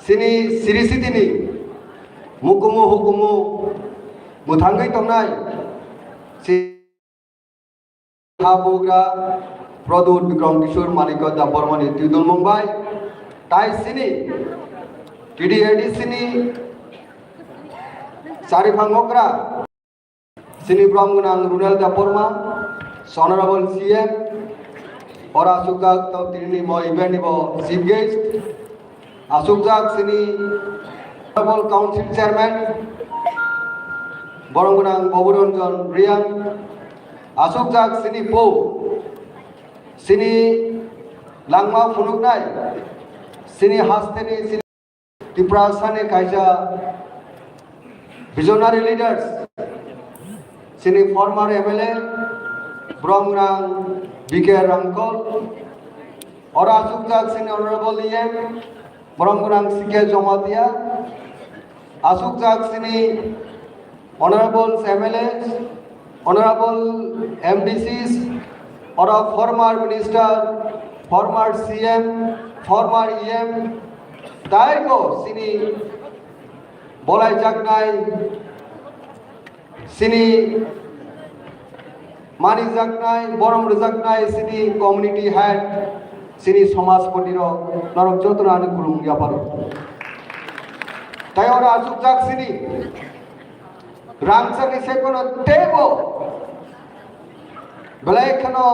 chini siri sitini mukumu hukumu mwthangwi tongnai, si- ha bubagra Pradyut Bikram Kishore Manikya Debbarmani twidulmung bai, tai chini T D A D C ni chariphang okra, chini borom gwnang Runal Debbarma, Honorable C M, oro aswkjak tini ni mo event ni bo chief guest, aswkjak chini Honorable Council Chairman, borom gwnang Babu Ranjan Reang, aswkjak chini po, chini langma phunuknai, chini hasteni, chini Tiprasani kaisa visionary leaders, chini former M L A, borom gwnang B K Ramkol, oro aswkjak chini Honorable E M, borom gwnang C K Jamatia, aswkjak chini Honorable M L As, Honorable M D Cs, oro former minister, former C M, former E M, taibo chini bolaijaknai, chini manijaknai, borom rwjaknai, chini community head, chini somajpati rok, norok jotono ani khulumung yapharo. Tai oro achukjak chini Rangchakni sekono teibo belai kheno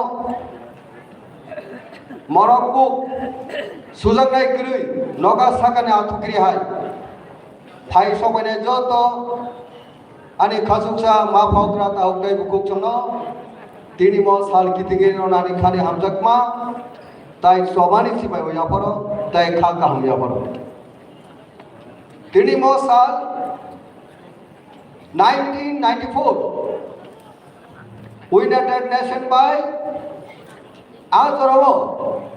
morok kuk sujaknai kwrwi noga sakani athukiri hai. Phai sobainai joto ani khachuksa ma phokra ta huk tei bukhuk chwngno tini mo sal kitingirino nani khani hamjakma tai chobani sibai bo yapharo tai kha kaham yapharo. Tini mo sal nineteen ninety-four United Nation bai a jorao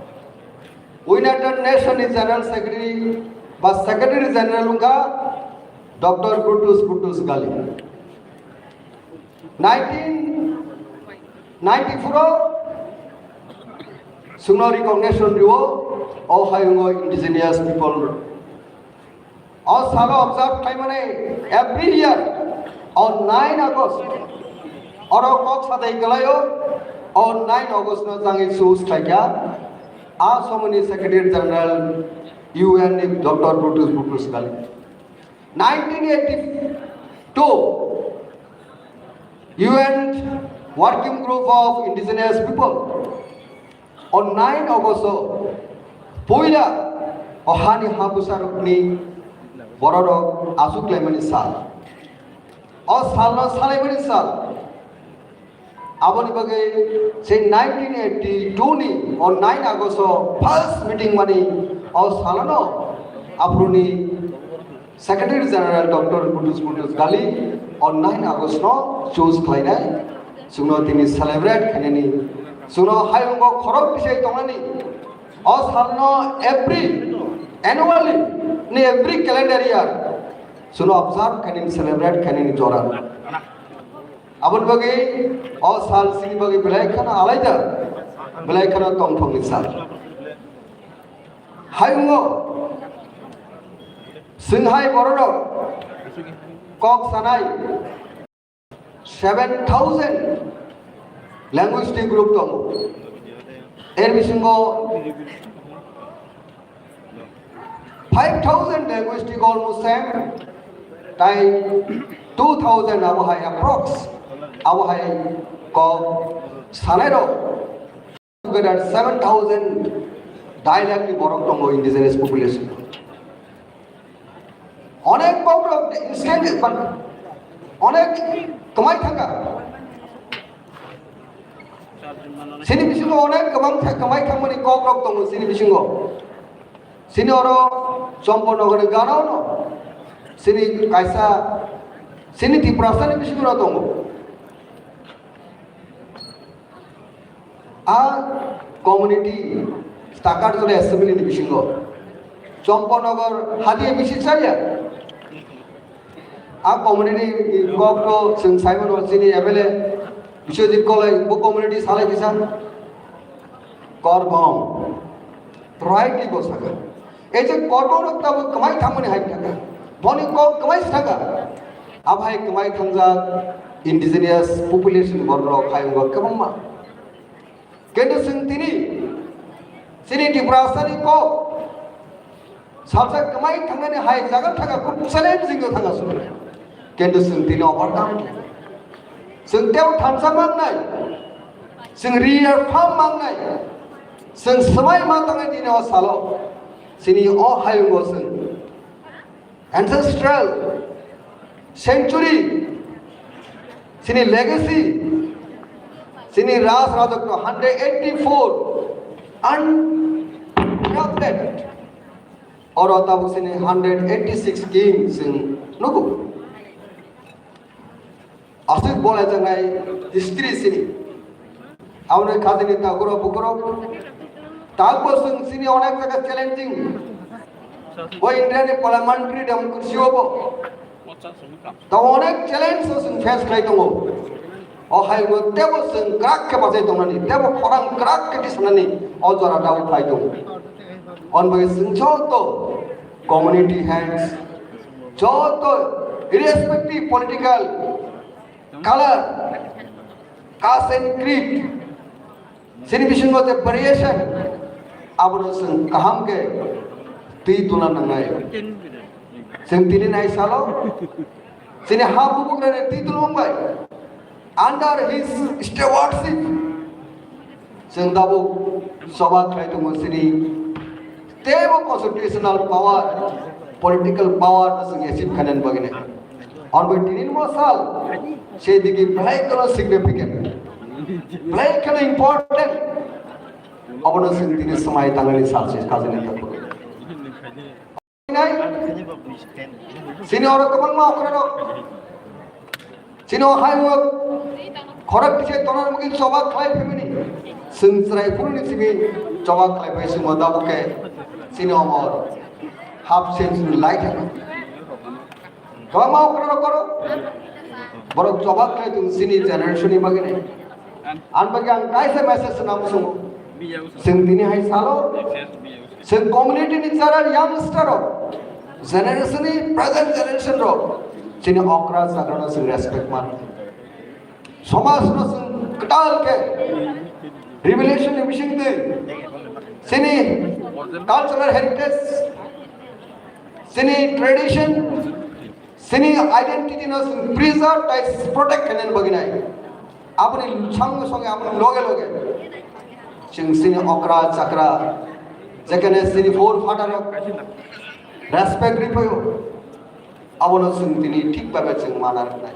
United Nation ni General Secretary ba Secretary General wngkha Doctor Boutros Boutros Ghali. Nineteen ninety-four o chwngno recognition rio o hayungo indigenous people. O salo observe khlaimani every year on nine August. Oro kok sadai kwlaio, o nine August no jangwi choose khlaikha. A somoni Secretary General U N ni Doctor Boutros Boutros Ghali. Nineteen eighty-two U N Working Group of Indigenous People. O nine August o puila o hani ha bwsarokni bororok achuk laimani sal. O salno salaimani sal. Aboni bagwi se nineteen eighty-two ni o nine August o first meeting mani o salano aphuruni Secretary General Doctor Boutros Boutros Ghali o nine August no choose khlainai, chwngno tini celebrate khainani, chwngno hayungo khorok bisai tongnani, o salno every annually ni every calendar year chwngno observe khainani, celebrate khainani jora. Aboni bagwi o sal chini bagwi belai kheno alaida, belai kheno tongthokni sal. Hayungo Chwng hai bororok kok sanai seven thousand linguistic group tongo. Er bisingo five thousand linguistic almost same, tai two thousand abo hai approx abo hai kok sanairok. Together seven thousand dialect ni borok tongo indigenous population. Onek borok instant, onek kwmai thangkha. Sini bisingo onek kwbang kwmai thangmani kok rok tongo sini bisingo. Sini oro Chompo Nogor ni gana ono. Sini kaisa, sini Tiprasa ni bisingo no tongo. A community Takarjula assembly ni bisingo Chomponogor hadi bisi chaya. A community ni kok to chwng Simon Walsini M L A Biswajit Kolai bo community salai kisa korbom rightly bo saka. Ei je korbom rok tabo kwmai thangmani hai thaka. Boni kok kwmai saka. Abhai kwmai thangjak indigenous population borok hai wngkha kwbangma. Kintu chwng tini chini Tiprasani kok salsa kwmai thangnani hai jaga thanga kuk challenging o thanga sunu. Kintu chwng tini overcome khe. Chwng tebo thansa mangnai. Chwng reaffirm mangnai. Chwng swmai ma tangnai tini o salo. Chini o hayungo chwng ancestral century, chini legacy, chini Raj Rajotno hundred eighty-four uncorrupted, oro tabuk chini hundred eighty-six king chwng nugo. Aswk bolai jaknai history sini. Aboni khajini taguro bukuro. Tagbo chwng sini onek jaga challenging. Bo India ni parliamentary democracy o bo. Ta onek challenge o chwng face khlai tongo. O hai bo tebo chwng kwrak khe bachai tongnani, tebo khorang kwrak khe tisanani o jora dawi phai tongo. On bai chwng joto community heads, joto irrespective political color, caste and creed, chini bisingo je variation, abono chwng kaham khe twi tuna nangnai. Chwng tini nai salo, chini ha bubugrani twi tuna wngbai. Under his stewardship, chwng tabuk choba khlai tongo chini teibo constitutional power, political power no chwng achieve khainani bagwi nai. Hwnbai tini mo sal se digi belai kheno significant, belai kheno important. Obono chwng tini swmai tangnani sal se kajani tabuk. Nai? Chini oro kwbangma okra rok. Chini o hai o khorok kisa tona mungkin choba khlai phimani. Chwng chwrai phuru ni simi choba khlai bai simo dabo khe chini omor half century lai thang. Kwbangma okra rok koro. Borok choba khlai tung chini generation ni bagwi nai. Ang bagwi ang kaisa message swnam sungo. Chwng tini hai salo. Chwng community ni chara youngster rok, generation ni present generation rok, chini okra chakra no chwng respect man. Somaj no chwng kwtal khe revolution ni bising twi chini cultural heritage, chini tradition, chini identity no chwng preserve tei protect khainani bagwi nai. Aboni song song aboni loge loge chwng chini okra chakra jekhane chini forefather rok respect riphaio, abono chwng tini thik babe chwng mana rwnai.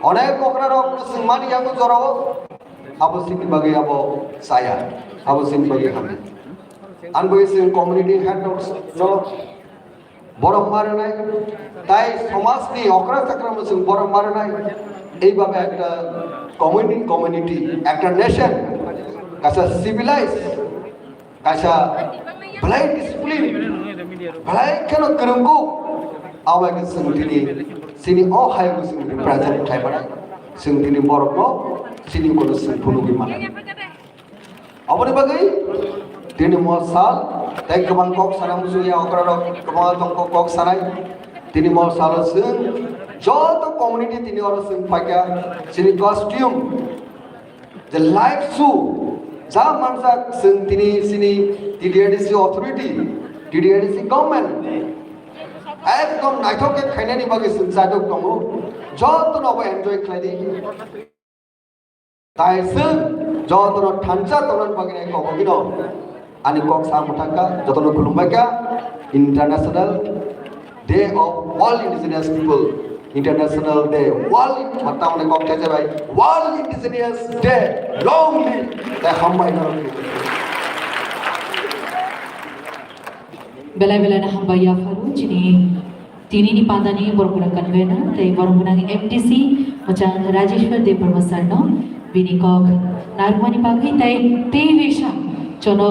Onek okra rok no chwng mani yango jorao, abo chini bagwi abo chaya, abo chini bagwi hamya. Ang bagwi chwng community head rok no borok ma rwnai, tai somajni okra chakra no chwng borok ma rwnai. Ei babe ekta community, community, ekta nation, kaisa civilized, kaisa belai discipline, belai kheno kwrwngkuk, abo hai khe chwng tini chini o hayung chwng represent khlai mano, chwng tini borokno chini kono chwng phunugwi mano. Aboni bagwi tini mo sal tei kwbang kok sana muchungya okra rok kwbang tong kok, kok sanai. Tini mo salo chwng joto community tini oro chwng paikha chini costume, the live show ja manjak chwng tini chini T D R D C authority, T D R D C government ekdom naithok khe khainani bagwi chwng chajak tongo. Joto no bo enjoy khlai di. Tai chwng jotono thansa tongna bagwi nai kok bagwino ani kok sa mwthangkha, jotono khulumbaikha. International Day of All Indigenous People, International Day, World, tamni kok thaijabai, World Indigenous Day, long live, tei hambai norok. Belai belai no hambai yapharo chini tini ni panda ni borok gwnang convener tei borok gwnang M D C mwchang Rajeshwar Debbarma sir no bini kok Narwkmani bagwi tei teibo sa chono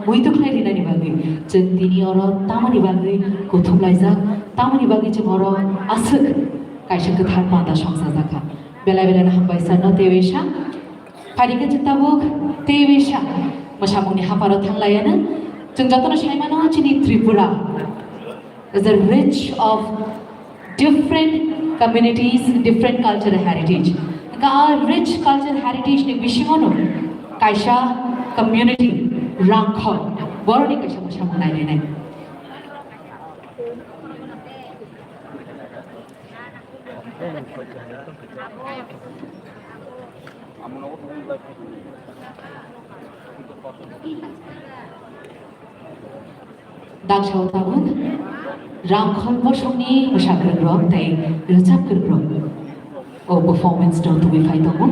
muitu khlai rinani bagwi chwng tini oro tamoni bagwi kuthum laijak, tamoni bagwi chwng oro aswk kaisa kwthar panda songchajak kha. Belai belai no hambai sano teibo sa. Phaidi khe chwng tabuk teibo sa mwsamungni hapharo thang laiya no. Chwng jotono sai mano chini Tripura is a rich of different communities, different cultural heritage. Hwnkhe a rich cultural heritage ni bisingo no kaisa community Rangkhol, boroni kaisa mwsamung nainai nai. Dangsao tabuk Rangkhol bosongni mwsakwrwng rok tei rwchapkwrwng rok o performance no tubui phai tongo.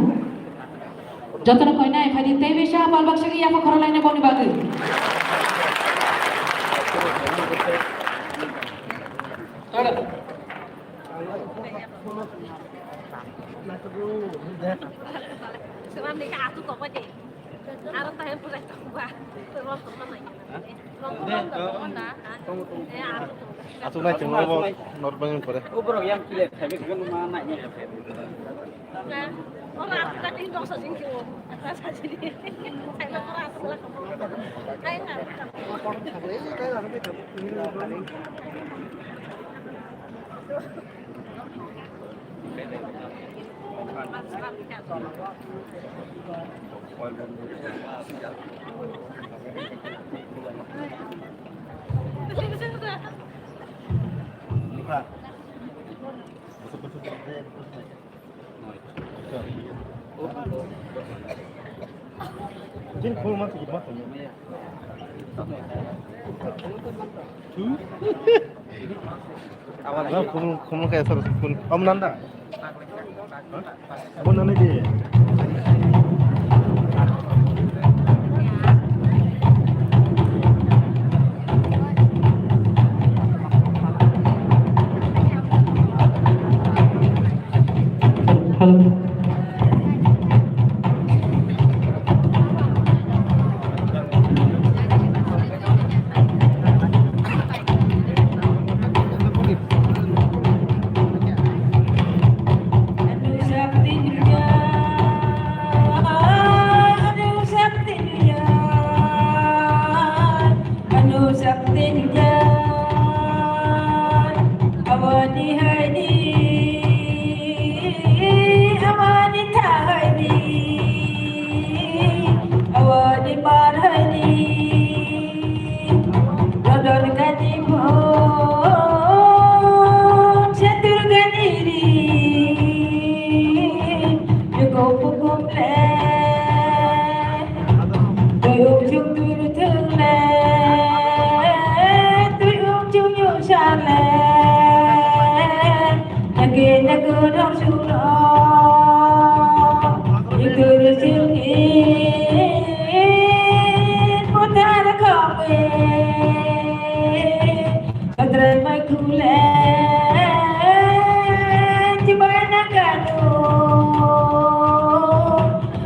Jotono koinai phaidi teibo sa pal baksa khe yapha khorok laina boni bagwi. Aro tahe bulai tongba. Rong tongma nai. Rong tongma nai. Eh, aro tongma. Aswk nai chwng bo norok bai pore. Oborok yang clear thaibe khe ma nai. Ora, ora, ora, tin dok sa jing kyo. Sa jini. Sai na ora, ora. Ai na. Chini khuluma se ma tongya. Chu? Awa, khulum, khulum kaya sar khul. Om nanda. Om nanda di. Hello. Anu sakti dunya, anu sakti dunya, anu sakti dunya. Aboni haini, aboni thaini, aboni mar haini. Rodon gani bhom, setur gani ri, yugo pukum le, tuyung jung tur thung le, tuyung jung yu sha le. Nake nake dong sulo, itur sini putar khawe, katrai mai khule, chibai na kanu,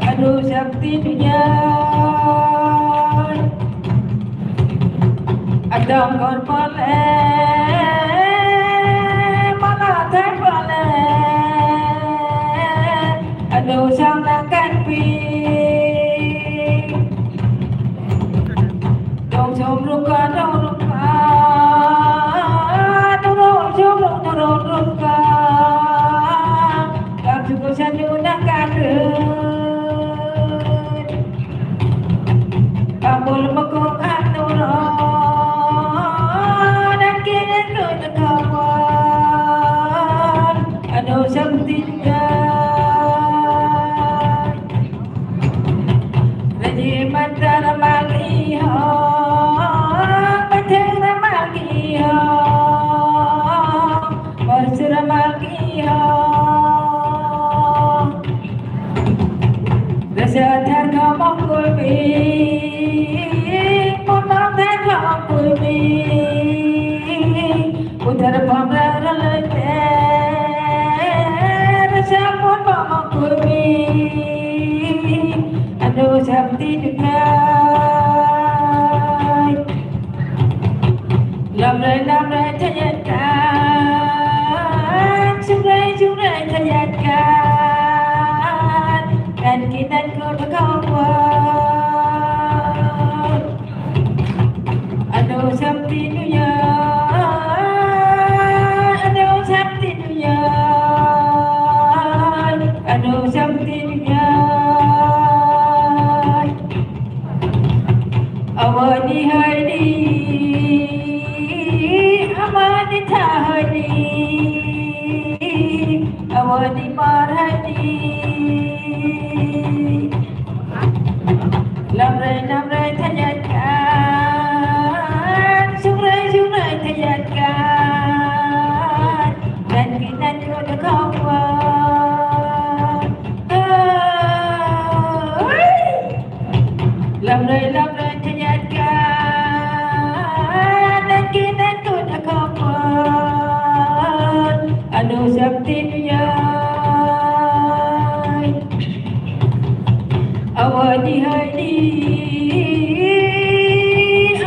anu sakti dunya. Adong kon pole, mala thai pole, anu sang na kan pi. Dong som ruk ka, dong ruk ka, dong som ruk, dong ruk ka. Kap suko sanu na kan ruk. Kabul mukung anu ro, dan kiri kun kawan, anu samtinda. Raji mantar magi ho, pathang magi ho, marsur magi ho. Rasa thar khamang kulbi, motam thar khamang kulbi, uthar phamra ralai te, rasa pon khamang kulbi, anu Samti dukai. Lamrai lamrai thayat kan, sumrai sumrai thayat kan, kan kinan ko thakau. Ano samti dunya, ano samti dunya, ano samti dunya. Awani haini, amani thahani, awani marhani. Lamrai lamrai thayat kan, sumrai sumrai thayat kan, dan kinan ko da khawar. Lamrai lamrai thayat kan, dan kinan ko da khawar. Ano samti dunya. Awani haini,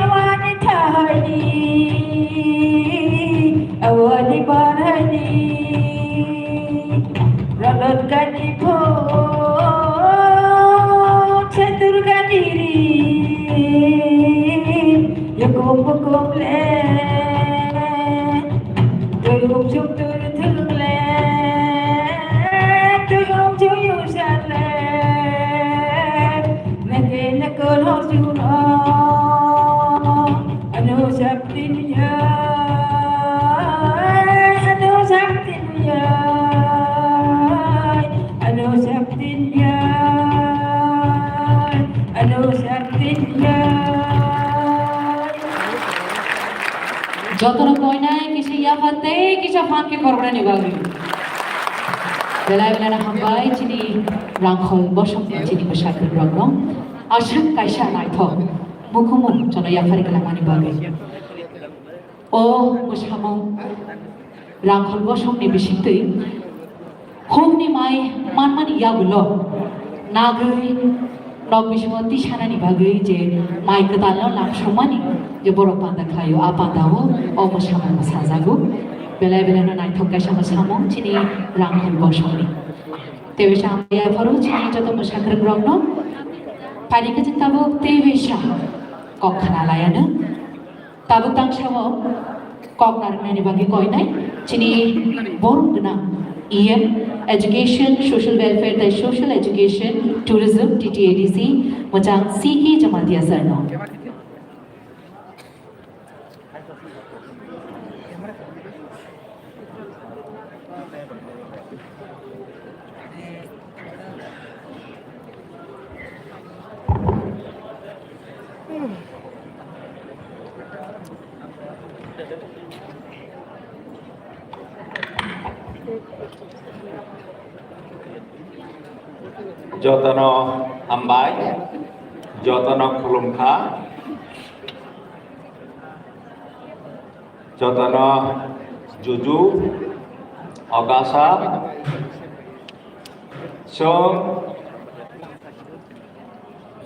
awani thahani, awani barhani. Radot gani pho, chatur gani ri, yakum bukum le. Tuyum suk tur thung le, tuyum chuyu san le, nake nakol ho suno, anu saptin ya, anu saptin ya, anu saptin ya, anu saptin ya. Jotono koinai kisa yapha tei kisa phan khe khoroknani bagwi. Belai belai no hambai chini Rangkhol Bosong ni chini bwsakhe rokno. Aswk kaisa naithok mukhumung jono yaphari kwlangmani bagwi. O bwsamung Rangkhol Bosong ni bisingtwi hukni mai manmani yagulo nagwi nok bisingo tisanani bagwi je mai kwtalno lamsokmani je borok panda khlaio, a pandao o bwsamung bwsajago. Belai belai no naithok kaisa bwsamung chini Rangkhol Bosong ni. Tei bisa hambai yapharo chini joto bwsakrok rokno. Phaidi khe chwng tabuk tei bisa kok khna laiano. Tabuk tangsao kok narwknani bagwi koinai chini borom gwnang E M, Education, Social Welfare tei Social Education, Tourism, T T A D C, mwchang C K Jamatia sir no. Jotono hambai, jotono khulumkha. Jotono juju, ogasa, chwng,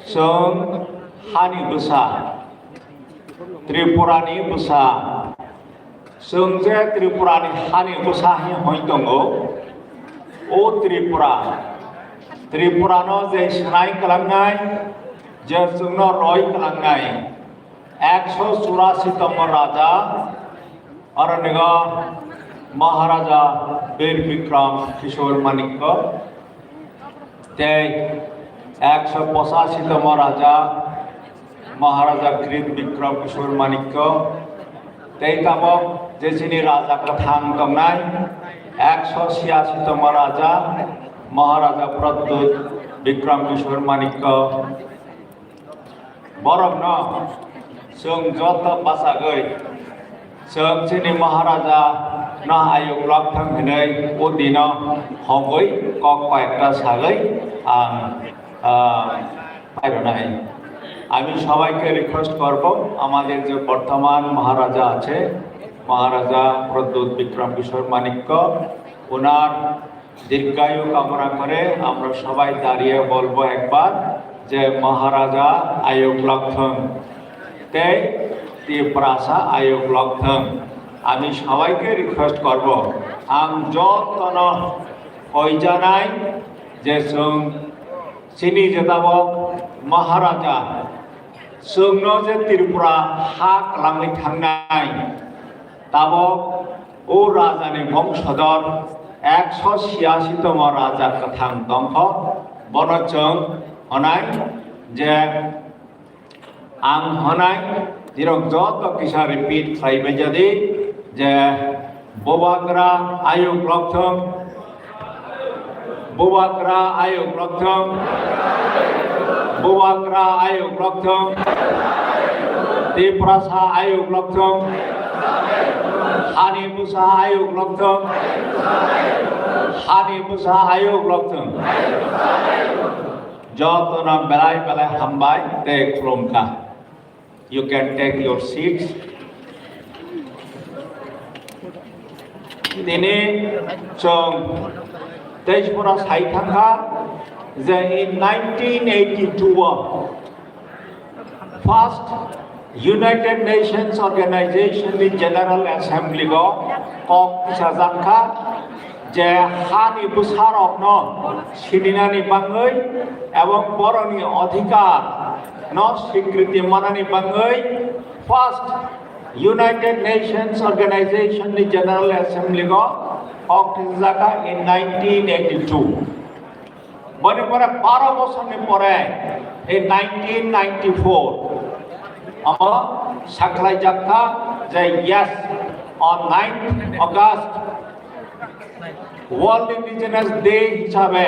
chwng hani bwsa, Tripurani bwsa, chwng je Tripurani hani bwsa hi hoi tongo, o Tripura, Tripurano je swnai kwlangnai, je chwngno roi kwlangnai, Ekso churasi tomo raja, aro nigo Maharaja Bir Bikram Kishore Manikya, tei ekso pochasi tomo raja, Maharaja Grit Bikram Kishore Manikya, tei tabok je chini raja kwthang tongnai, ekso chiyasi tomo raja, Maharaja Pradyut Bikram Kishore Manikya, Borokno chwng joto bachagwi chwng chini Maharaja no ayuk lok thang hinwi o dino hogwi kok koyekta sagwi ang, ah, pairwnai. আমি সবাইকে রিকোয়েস্ট করব, আমাদের যে বর্তমান মহারাজা আছে, মহারাজা প্রদ্যুৎ বিক্রম কিশোর মাণিক্য, ওনার দীর্ঘায়ু কামনা করে আমরা সবাই দাঁড়িয়ে বলবো একবার, je Maharaja ayuk lokthwng tei Tiprasa ayuk lokthwng. আমি সবাইকে রিকোয়েস্ট করব, ang jotono koi janai je chwng chini je tabok Maharaja chwngno je Tripura ha kwlangwi thangnai, tabok o rajani bongsodor ekso siyasi tomo raja kwthang tongkho, bono chwng hwnai je Ang hwnai, nirok joto kisa repeat khlaibai jadi je Bubagra ayuk lokthwng, Bubagra ayuk lokthwng, Bubagra ayuk lokthwng, Tiprasa ayuk lokthwng, Hani Bwsa ayuk lokthwng, Hani Bwsa ayuk lokthwng. Jotono belai belai hambai tei khulumkha. You can take your seats. Tini chwng tei pura sai thangkha je in nineteen eighty-two o first United Nations Organization ni General Assembly o kok tisajakha je hani bwsarokno sininani bangwi ebong boroni odhikar no swikriti manani bangwi first United Nations Organization ni General Assembly o kok tisajakha in nineteen eighty-two. Boni pore baro bosorni pore in nineteen ninety-four omo sakhlaijakha je yes, on ninth August World Indigenous Day hisabe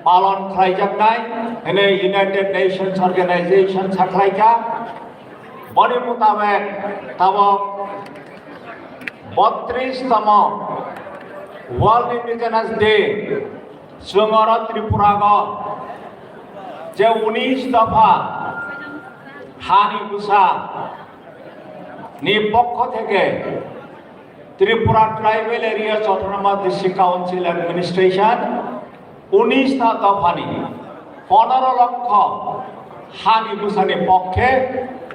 palon khlaijaknai hwnwi United Nations Organization sakhlaikha. Boni mutabek tabok botris tomo World Indigenous Day chwng oro Tripura o je unis dopha hani bwsa ni pokho theke Tripura Tribal Areas Autonomous District Council Administration unis ta dophani ponoro lokho hani bwsani pokhe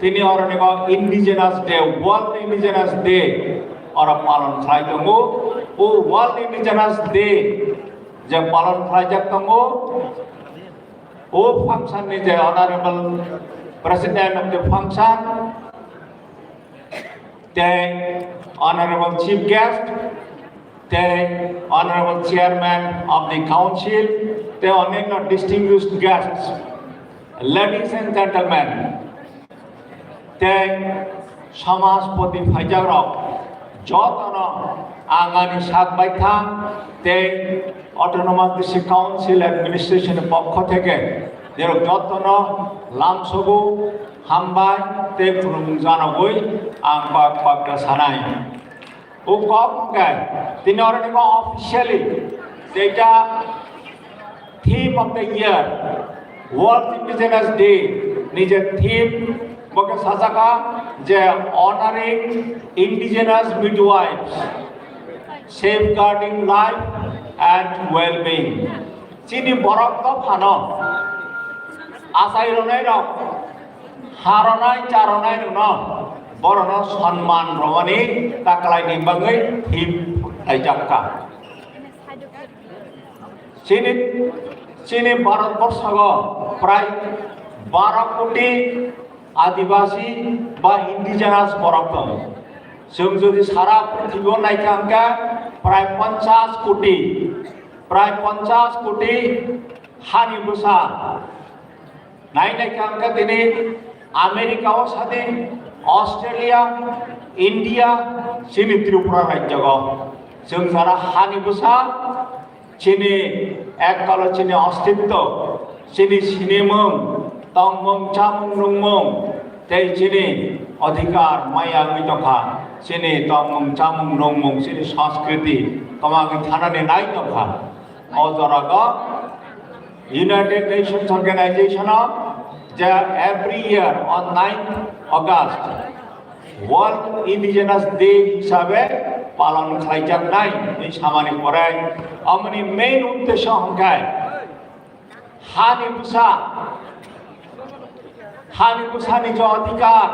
tini oronigo Indigenous Day, World Indigenous Day oro palon khlai tongo. O World Indigenous Day je palon khlaijak tongo, o function ni je Honorable President of the Function, tei Honorable Chief Guest, tei Honorable Chairman of the Council, tei onyaino distinguished guests, ladies and gentlemen, tei samajpati phaijakrok jotono ang ani sak baithang tei Autonomous District Council Administration ni pokho theke nirok jotono lamsogo hambai tei khulumung janogwi ang kok kok ta sanai. O kok hwnkhe tini oro nini officially jeita theme of the year, World Indigenous Day ni je theme bo khe sajak kha je honoring indigenous midwives, safeguarding life and well-being. Chini borok dophano achai rwnairok, ha rwnai, cha rwnairokno borokno sonman rwmani taklaini bagwi theme khlaijak kha. Chini, chini Bharat borsogo prai baro koti Adibasi ba indigenous borok tongo. Chwng jodi sara prithibi o naikha hwnkhe prai ponchash koti, prai ponchash koti hani bwsa. Nai naikha hwnkhe tini America o sadi, Australia, India, chini Tripura rajyogo. Chwng jara hani bwsa, chini ekkalo chini ostitto, chini sinimung, tongmung, chamung, nungmung, tei chini odhikar maya wngwi tongkha, chini tongmung, chamung, nungmung, chini sanskriti kwmagwi thanani nai tongkha. O jorago United Nations Organization o je every year on ninth August World Indigenous Day hisabe palon khlaijaknai hwnwi samani pore, amoni main uddesho hwnkhe Hani bwsa, hani bwsani je adhikar,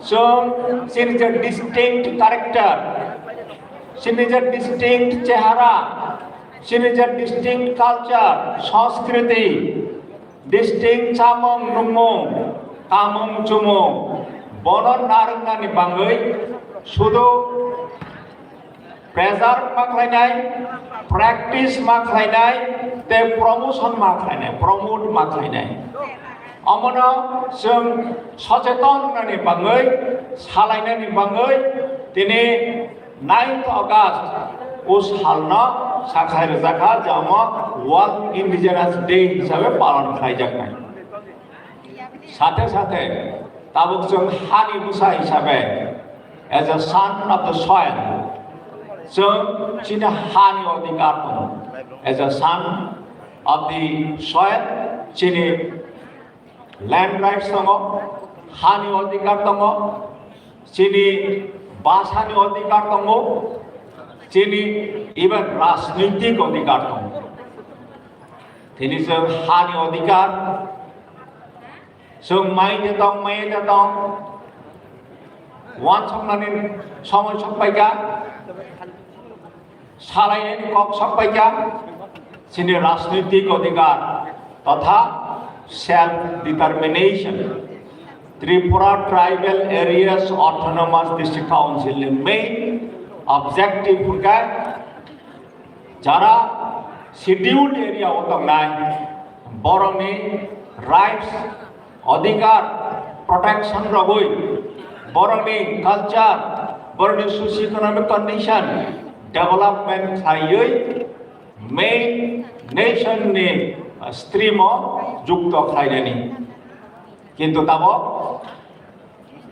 chwng chini je distinct character, chini je distinct chehara, chini je distinct culture, sanskriti, distinct chamung nungmung, kamung chumung, bono narwknani bangwi sudu preserve ma khlainai, practice ma khlainai, tei promotion ma khlainai, promote ma khlainai. Omono chwng socheton wngnani bangwi, salainani bangwi tini ninth August o salno sakhlai rwjakha, je omo World Indigenous Day hisabe palon khlaijaknai. Sathe sathe tabuk chwng hani bwsa hisabe, as a son of the soil, chwng chini hani adhikar tongo. As a son of the soil, chini land rights tongo, hani adhikar tongo, chini bhasani adhikar tongo, chini even rajnitik adhikar tongo. Tini chwng hani adhikar, chwng mai de tong, mai de tong. Wansoknani somoi sokpaikha, salainani kok sokpaikha, chini rajnitik adhikar totha self determination. Tripura Tribal Areas Autonomous District Council ni main objective hwnkhe jara scheduled area o tongnai borokni rights, adhikar protection rogwi, borokni culture, borokni socio-economic condition development khlaiwi main nation ni stream o jukto khlainani. Kintu tabok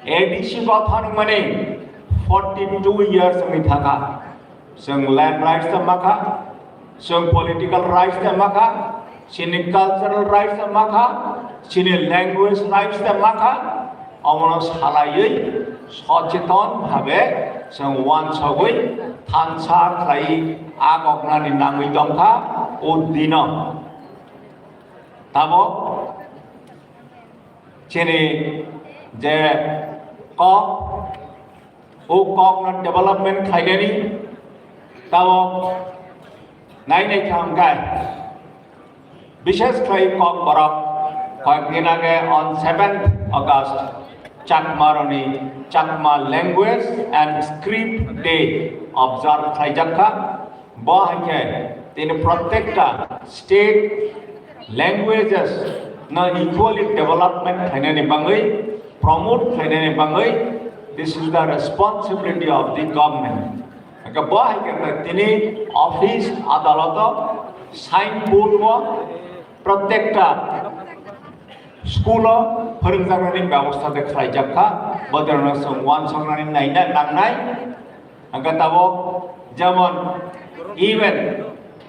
A D C gothan wngmani forty two years wngwi thangkha. Chwng land rights ta makha, chwng political rights ta makha, chini cultural rights ta makha, chini language rights ta makha, omono salaiwi socheton bhabe chwng wansogwi thansa khlai agoknani nangwi tongkha o dino. Tabok chini je kok, o kokno development khlainani tabok nai nai kha hwnkhe, bishes khlai kok borok koyek din age on seventh August Chakma roni Chakma Language and Script Day observe khlaijak kha. Bo hai khe tini prottekta state languages no equally development khlainani bangwi, promote khlainani bangwi, this is the responsibility of the government. Hwnkhe bo hai khe tini office adaloto sign board o prottekta school o phwrwngjaknani bebosta de khlaijak kha, bo dino chwng wansoknani naina nangnai. Hwnkhe tabok jemon even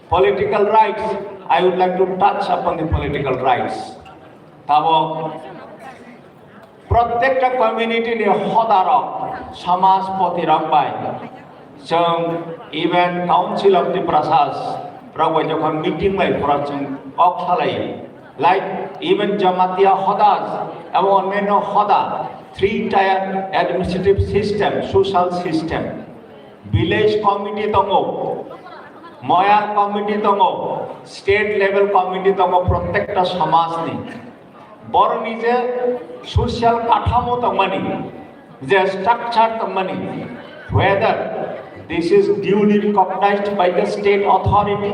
political rights, I would like to touch upon the political rights. Tabok prottekta community ni hodarok, samajpoti rok bai, chwng even Council of the Prasas rok bai jokhon meeting bai phoro chwng kok salai, like even Jamatia hodas abo onyaino hoda, three tier administrative system, social system, village committee tongo, moyar committee tongo, state level committee tongo, prottekta samajni. Borokni je social kathamo tongmani, je structure tongmani, whether this is duly recognized by the state authority,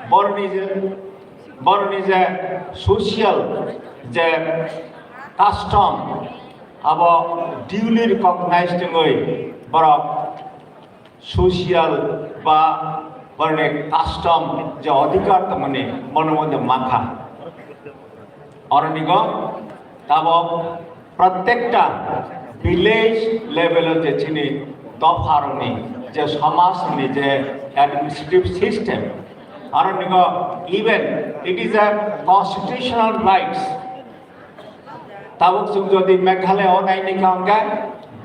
borokni je, borokni je social je custom abo duly recognized wngwi borok social ba borokni custom je adhikar tongmani bono mode makha. Oronigo tabok prottekta village level o je chini dopharokni je samajni je administrative system, oronigo even it is a constitutional rights. Tabuk chwng jodi Meghalaya o naini kha hwnkhe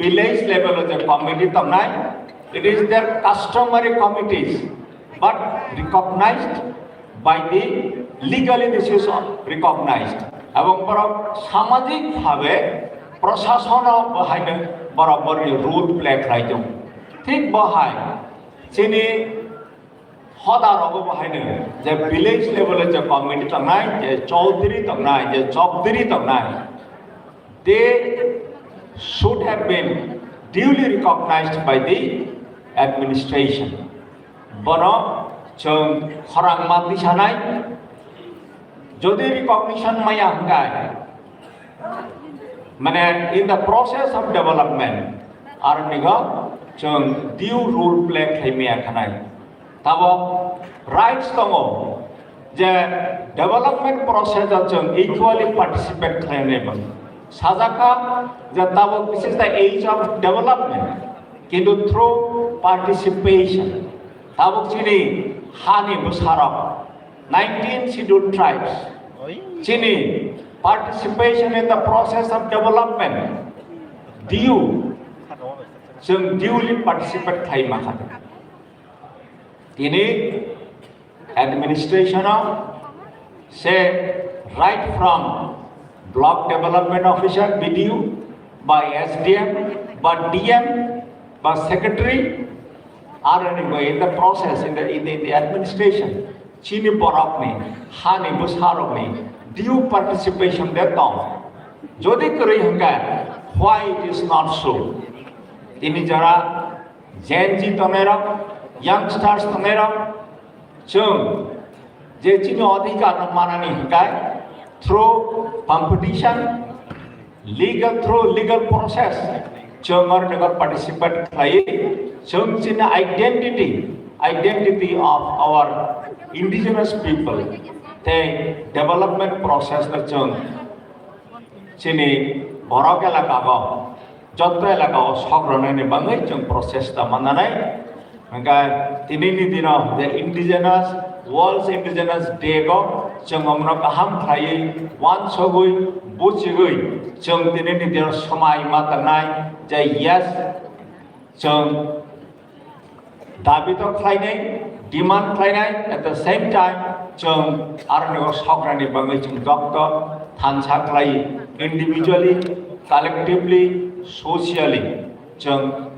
village level o je committee tongnai, it is their customary committees, but recognized by the legally this is recognized. Ebong borok samajik bhabe prosasono bahaino borok borokni role play khlai tongo. Thik bahai chini hoda rogo bahaino je village level je committee tongnai, je chaudhary tongnai, je chowdhury tongnai, they should have been duly recognized by the administration. Bono chwng khorangma tisanai, jodi recognition maya hwnkhe, mane in the process of development, aronigo chwng due role play khlai maya khanai. Tabok rights tongo je development process o chwng equally participate khlainai bo. Sajaka je tabok this is the age of development, kintu through participation tabok chini hani bwsarok nineteen scheduled tribes chini participation in the process of development due, chwng duly participate khlai ma kha. Tini administration o se right from block development officer, B D O, by S D M, by D M, by secretary, aronibo in the process, in the, in the, in the administration, chini borokni, hani bwsarokni due participation de tong. Jodi kwrwi hwnkhe, why it is not so? Tini jora Gen Z tongnairok, youngsters tongnairok, chwng je chini adhikar no manani hwnkhe through competition, legal, through legal process chwng oro participate khlai, chwng chini identity, identity of our indigenous people tei development process no chwng chini borok elaka o, jotto elaka o sok rwnani bagwi chwng prochesta mananai. Hwnkhe tinini dino the Indigenous, World Indigenous Day o chwng omno kaham khlaiwi, uansugwi, buchigwi chwng tinini dino swmai ma tangnai je yes, chwng dabi to khlainai, demand khlainai, at the same time chwng aroni o sokrani bagwi chwng jotto thansa khlai, individually, collectively, socially chwng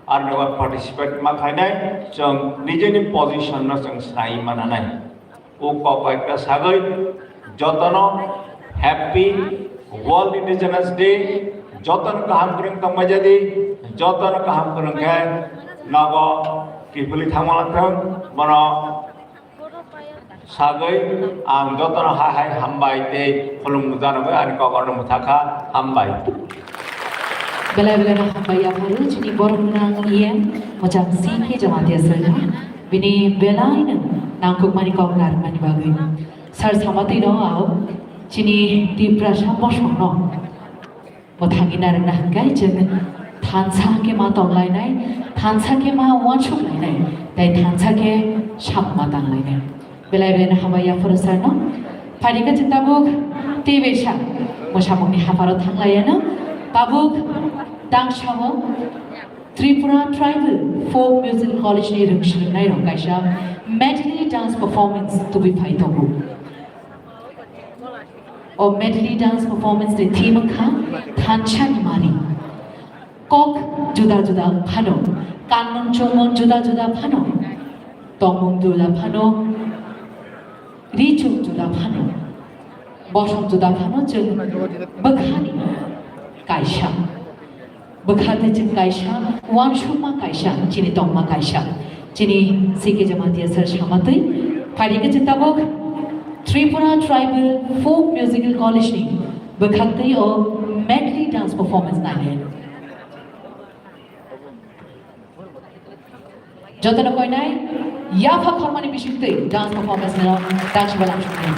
aroni o participate ma khlainai, chwng nijeni position no chwng swnai mananai. O kok bai khe sagwi jotono happy World Indigenous Day, jotono kaham kwrwng tongbai jadi, jotono kaham kwrwng khe nogo kiphilwi thangma thwng, bono sagwi ang jotono hai hai hambai tei khulumung janagwi ani kok ano mwthakha, hambai. Belai belai no hambai yapharo chini borok gwnang E M Mwchang C K Jamatia sir no. Bini belai no nangkukmani kok narwkmani bagwi. Sir samatwi no ao chini Tiprasa bosong no mwthangwi narwkna hwnkhe chwng thansa khe ma tonglainai, thansa khe ma uansuk lainai, tei thansa khe sak ma tanglainai. Belai belai no hambai yapharo sir no. Phaidi khe chwng tabuk tei bai sa mwsamungni hapharo thanglaiano tabuk tangsao Tripura Tribal Folk Music College ni rwng swrwngnairok kaisa medley dance performance tubui phai tongo. O medley dance performance ni theme wngkha Thansa ni Mari. Kok juda juda phano, kanmung chungmung juda juda phano, tongmung juda phano, richuk juda phano, bosong juda phano chwng bwkhani kaisa. Bwkha tei chwng kaisa, uansukma kaisa, chini tongma kaisa. Chini C K Jamatia sir samatwi, phaidi khe chwng tabuk Tripura Tribal Folk Musical College ni bwkhaktwi o medley dance performance nainai. Jotono koinai yapha khormani bisingtwi dance performance no dance balang sukni.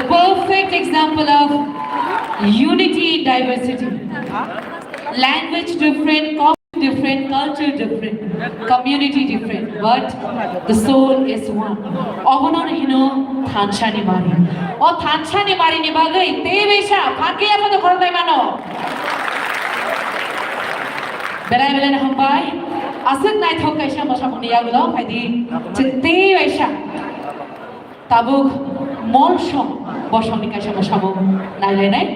Perfect example of unity in diversity. Language different, different, culture different, community different, but the soul is one. Obono hino thansa ni mari. O thansa ni mari ni bagwi tei bisa phanke ya photo khorok lai mano. Belai belai no hambai. Aswk naithok kaisa mosamung ni yagulo phaidi. Chwng tei bisa tabuk mol som bosong ni kaisa mosamung nai lai nai.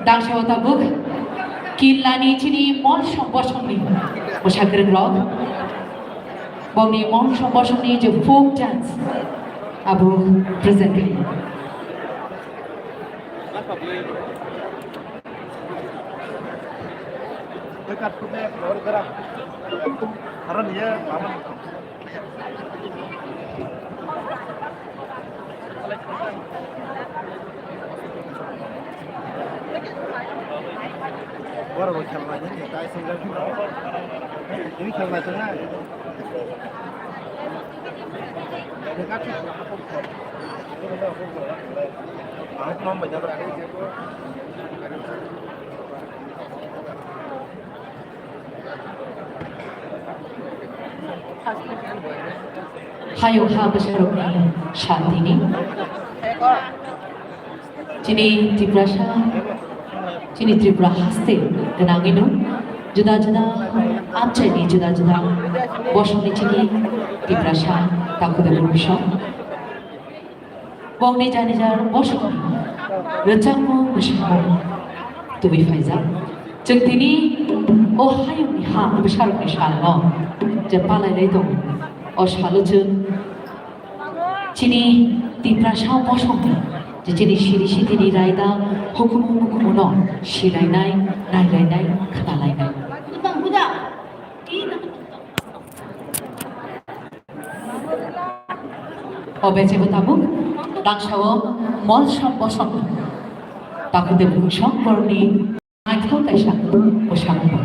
Dangsa o tabuk Kinlani chini mol som bosong ni bwsa kwrwng rok. Bongni mol som bosong ni je folk dance abo present khai. Borok bo khel nai, tei swngjak phano. Ini khel nai tongnai. Hayung ha bwsarokni santini. Chini Tiprasa, chini Tripura haste gwnangwino juda juda amchaini juda juda bosongni chini Tiprasa takhuk de bumsong. Bongni jani jar bosong rwchapmung bwskango tubui phaijak. Chwng tini o hayungni ha bwsarokni salno je palai lai tongo. O salo chwng chini Tiprasa bosongni je chini siri sitini raida hukumu mukumuno silainai, nailainai, khnalainai. O bechebo tabuk, dangsao mol som bosong. Takhuk de bumsong borokni naithok kaisa bwsarok.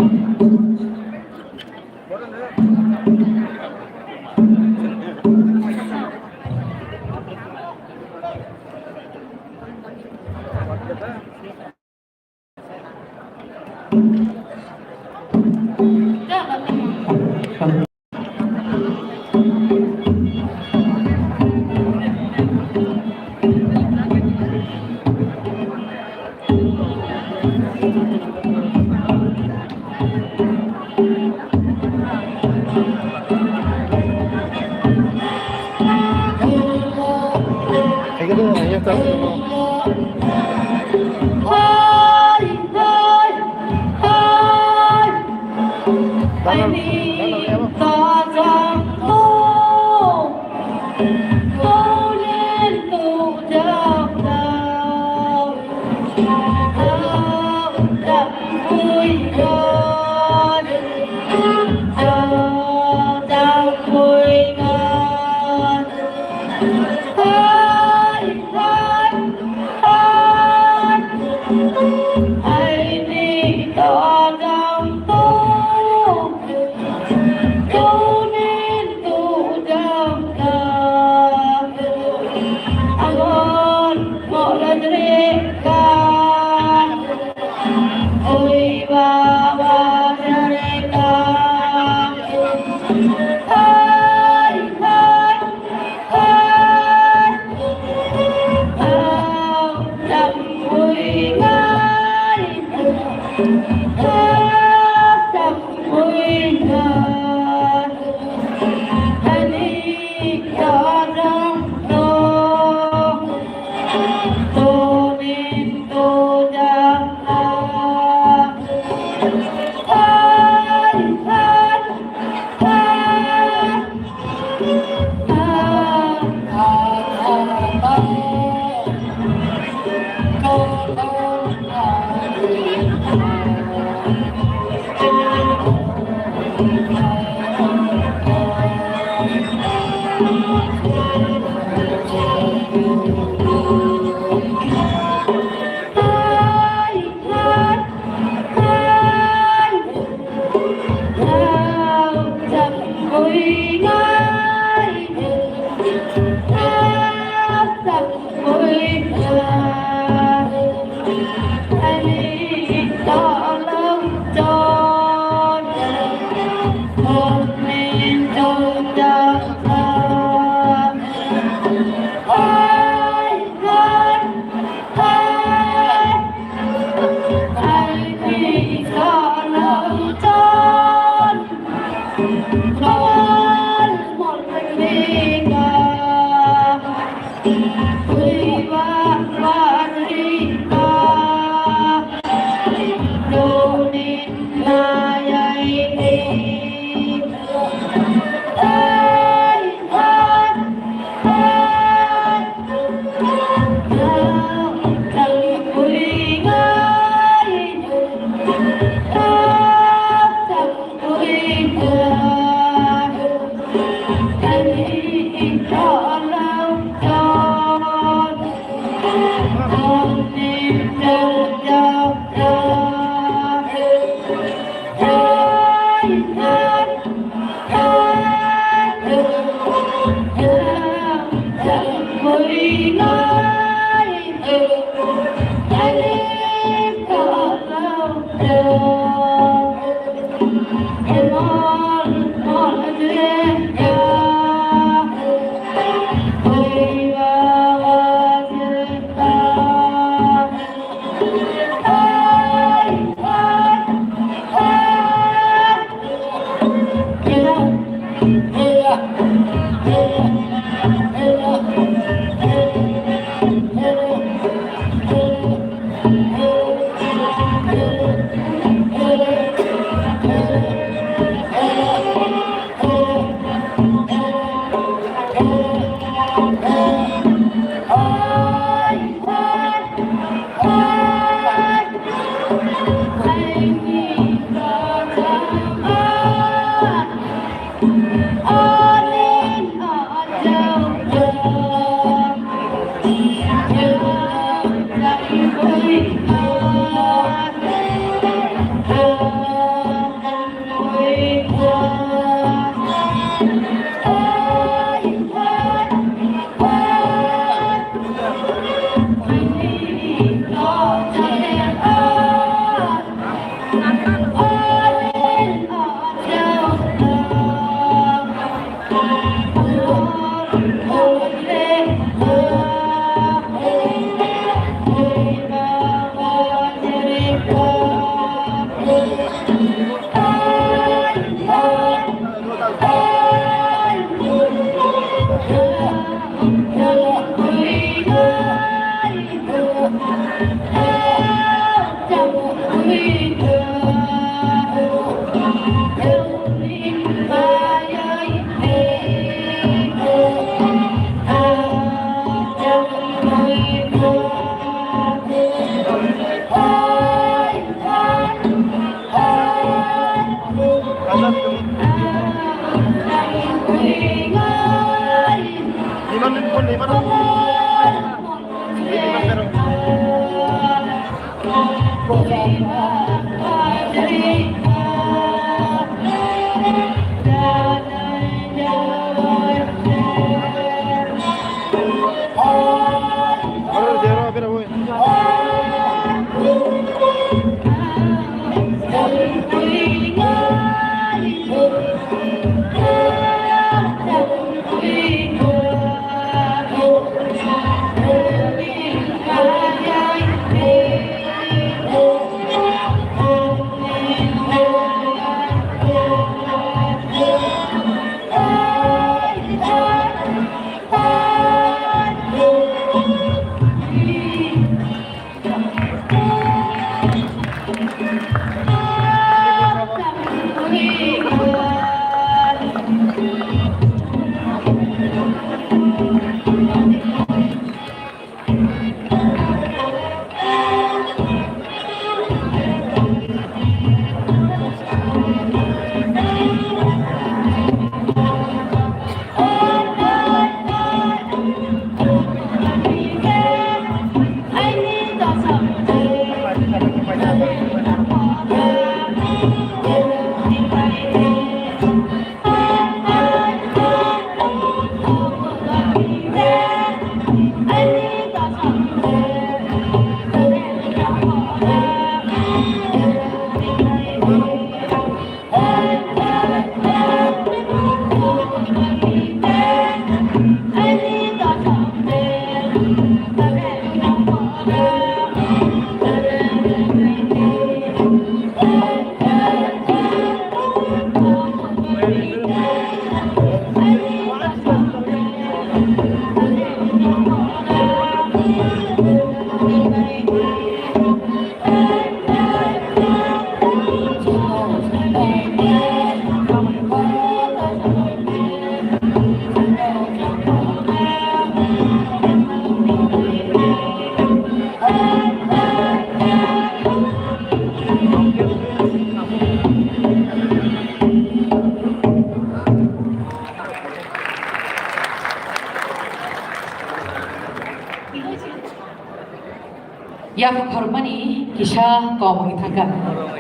Yapha khorokmani kisa kok wngwi thangkha.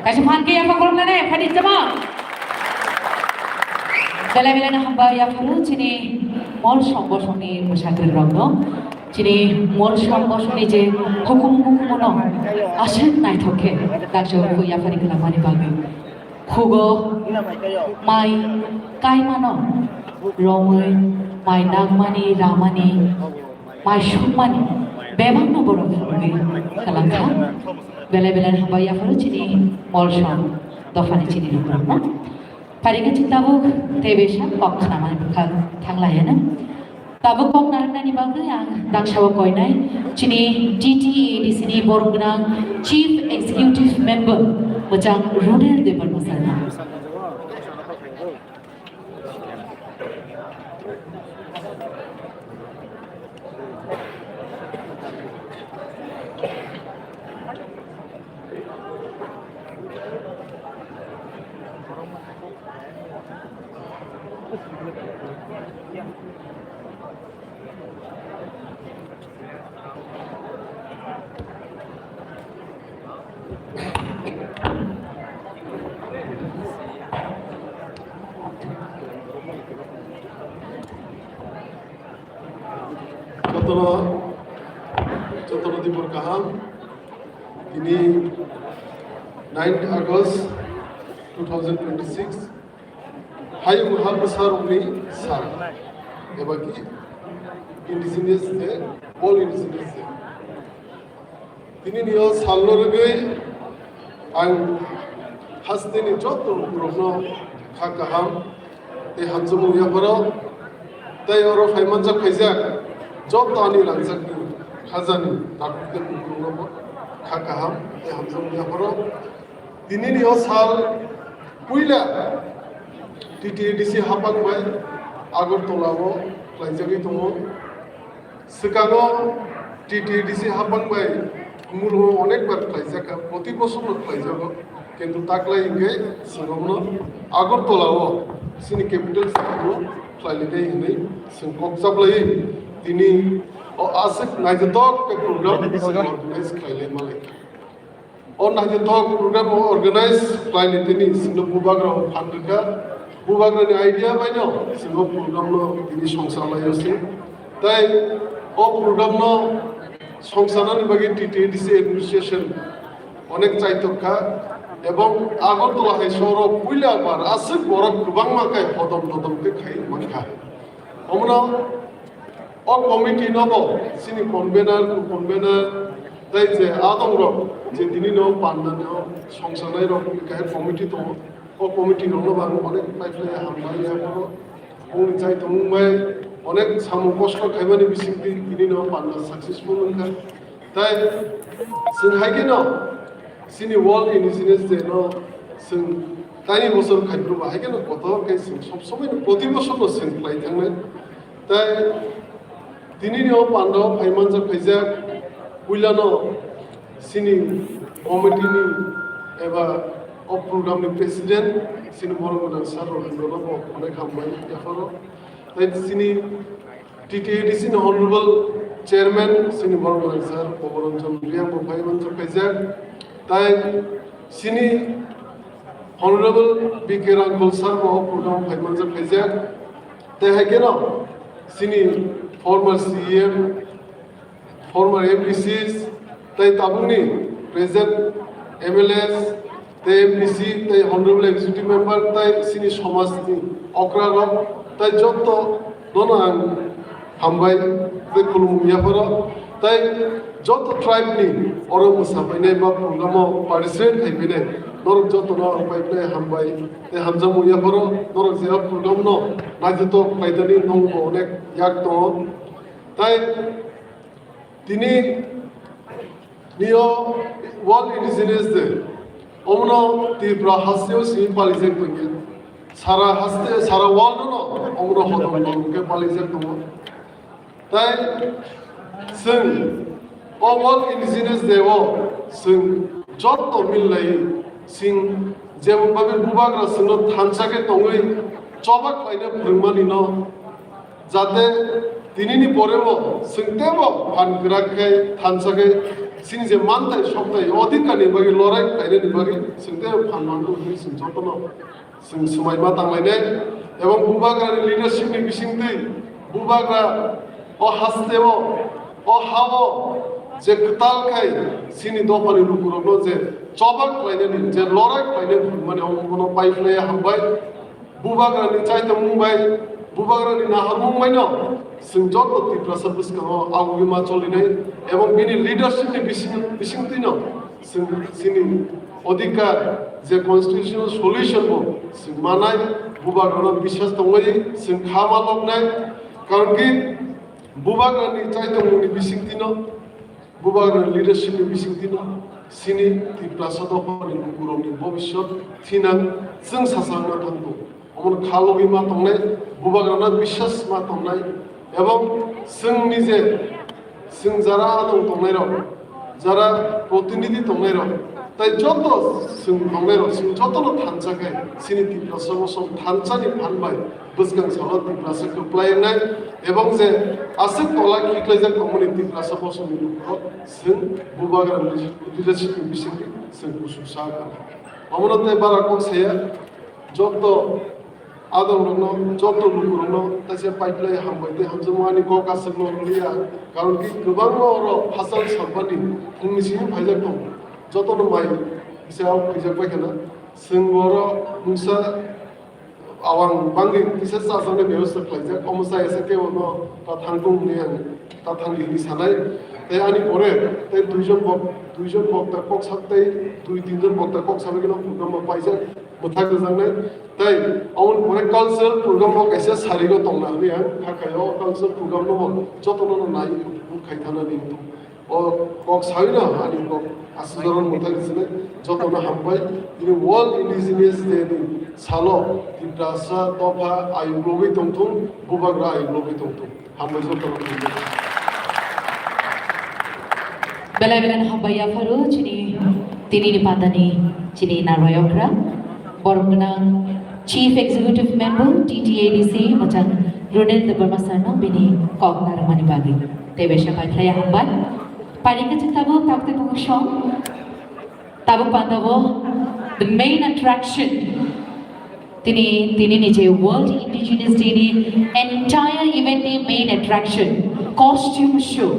Kaisa phan khe yapha khoroknani phadi tamo. Belai belai no hambai yapharo chini Molsom bosongni mwsakri rokno. Chini Molsom bosongni je hukumu mukumu no aswk naithok khe daksa yapha ri khwlangmani bagwi. Khugo mai kaimano romwi, mai nangmani ramani, mai sukmani bebakno borok phunugwi kwlangkha. Belai belai hambai yapharo chini Molsom dophani chini lukurokno. Phaikhe chwng tabuk tei besa kok khnamani bwkha thanglaiano. Tabuk kok narwknani bagwi ang dangsao koinai chini T T A D C ni borok gwnang Chief Executive Member mwchang Runel Debbarma sir no. Jotono, jotono dibor kaham. Tini ninth August two thousand twenty-six. Hayung ha bwsarokni sal. Eba ki Indigenous Day, World Indigenous Day. Tini ni o salno rwgwi ang hasteni joto lukurokno kha kaham tei hamjakmung yapharo tei oro phaimanjak khaijak joto ani rangchakni khajani takhuk tei bukhukno bo kha kaham tei hamjakmung yapharo. Tini ni o sal puila T T A D C haphang bai Agartala o khlaijagwi tongo. Swkango T T A D C haphang bai mulungo onek bar khlaijak kha, proti bosor no khlaijago, kintu taklai hinkhe swkango Agartala o chini capital city o khlailai hinwi swng kok chaplai tini o aswk naithothok khe program swng organize khlailai malai. O naithothok program o organize khlaini tini sino bubagra o phan rwkha. Bubagra ni idea bai no sino program no tini songsa laio se. Tai o program no songsa nani bagwi T T A D C administration onek chaitok kha. Ebong Agartala hai sohor o puila bar aswk borok kwbangma khe hodom dodom khe khai mankha. Omono o committee no bo chini convener, co-convener, tei je adong rok je tini no panda no songsanai rok kahai committee tongo. O committee rok no bo ang onek paiphlai hambai ya bo. Bongni chai tongmung bai onek samung kosto khaimani bising tini no panda successful wngkha. Tai chwng hai kheno chini World Indigenous Day no chwng taini bosor khaibru ba hai kheno kotor khe chwng sob somoi no proti bosor no chwng khlai thangnai. Tai tini ni o panda o phaimanjak khaijak puila no chini committee ni eba o program ni president chini borok gwnang sir Rolindro no bo onek hambai yapharo. Tai chini T T A D C ni Honorable Chairman, sini borok sir Poboranjan Reang bo phaiman chok kaijak. Tai sini Honorable B K Rangkol sir bo program phaiman chok kaijak. Tai hai keno sini former C E M former M D Cs, tei tabukni present M L As, tei M D C, tei honorable executive member, tei chini somajni okrarok, tei joto nono ang hambai tei khulumung yapharo, tei joto tribe ni oro mwsa phainai ba program o participate khai phainai, norok joto no ang pai phainai hambai tei hamjakmung yapharo, norok je o program no naithotok khlaitani nokbo onek yak tongo. Tai tini nio World Indigenous Day, omono Tripura hasteo simi palijak tongya. Sara haste, sara world no omono hodong hodong khe palijak tongo. Tai chwng o World Indigenous Day o chwng joto millai chwng jemon babi bubagra chwngno thansa khe tongwi choba khlaina phwrwngmani no, jate tinini pore bo chwng teibo phan kwrak khe thansa khe chini je mantai soktai odhikar ni bagwi lorai khlainani bagwi chwng teibo phan mango hwnwi chwng jotono chwng swmai ma tanglainai. Ebong bubagra ni leadership ni bisingtwi bubagra o haste o, o ha o je kwtal khai chini dopha ni lukurok no je choba khlainani, je lorai khlainani mane omono pai phlai hambai. Bubagrani chaitongmung bai, bubagrani naharmung bai no chwng joto Tiprasa bwskango agugwi ma cholinai ebong bini leadership ni bising, bisingtwi no chwng chini odhikar je constitutional solution bo chwng manai, bubagrano biswas tongwi chwng kha ma loknai. Karon ki bubagrani chaitongmungni bisingtwi no Bubagra leadership ni bisingtwi no chini Tiprasa dophani lukurokni bobiswt thinang chwng sasa wngna thangkhu. Omono kha logwi ma tongnai, bubagrano biswas ma tongnai, ebong chwngni je chwng jara adong tongnairok, jara protinidhi tongnairok, tai joto chwng tongnairok, chwng jotono thansa khe chini Tiprasa bosom thansani phan bai bwskang salo Tiprasa kwplai wngnai, ebong je aswk tola khiklaijak tongmani Tiprasa bosongni lukurok chwng bubagra leadership ni bisingtwi chwng kuchuk sa kha. Omono tei bara kok saya, joto adongrokno, joto lukurokno taisa paiplai hambai tei hamjakma ani kok aswkno rwliya, karon ki kwbangma oro hachal salpani phungni simi phaijak tongo, jotono mai kisa khuijak bai khana chwng oro mungsa Awang bangwi kisa chajaknai bebosta khlaijak, omo chaya se kebo no ta thangkung hwnwi ang ta thangdi hwnwi sanai. Tei ani pore tei duijon bok, duijon bokta kok sak tei dui tinjon bokta kok sabai kheno program bo paijak, bwthak rwjaknai. Tei aboni pore cultural program bo kaisa sarigo tongna hwnwi ang kha khaio, cultural program no bo jotono no nai khai thana di. O kok sawi no ani kok aswk joron mwthang sinai jotono hambai. Tini World Indigenous Day ni salo Tiprasa dopha ayuk logwi tongthung, bubagra ayuk logwi tongthung. Hambai jotono hambai. Belai belai no hambai yapharo chini tini ni pandani chini narwayokra. Borok gwnang Chief Executive Member T T A D C mwchang Runel Debbarma sir no bini kok narwkmani bagwi tei besa paithlaiya hambai. Pairikhe chwng tabuk takti bukusong tabuk pandao the main attraction tini tini ni je World Indigenous Day ni entire event ni main attraction costume show.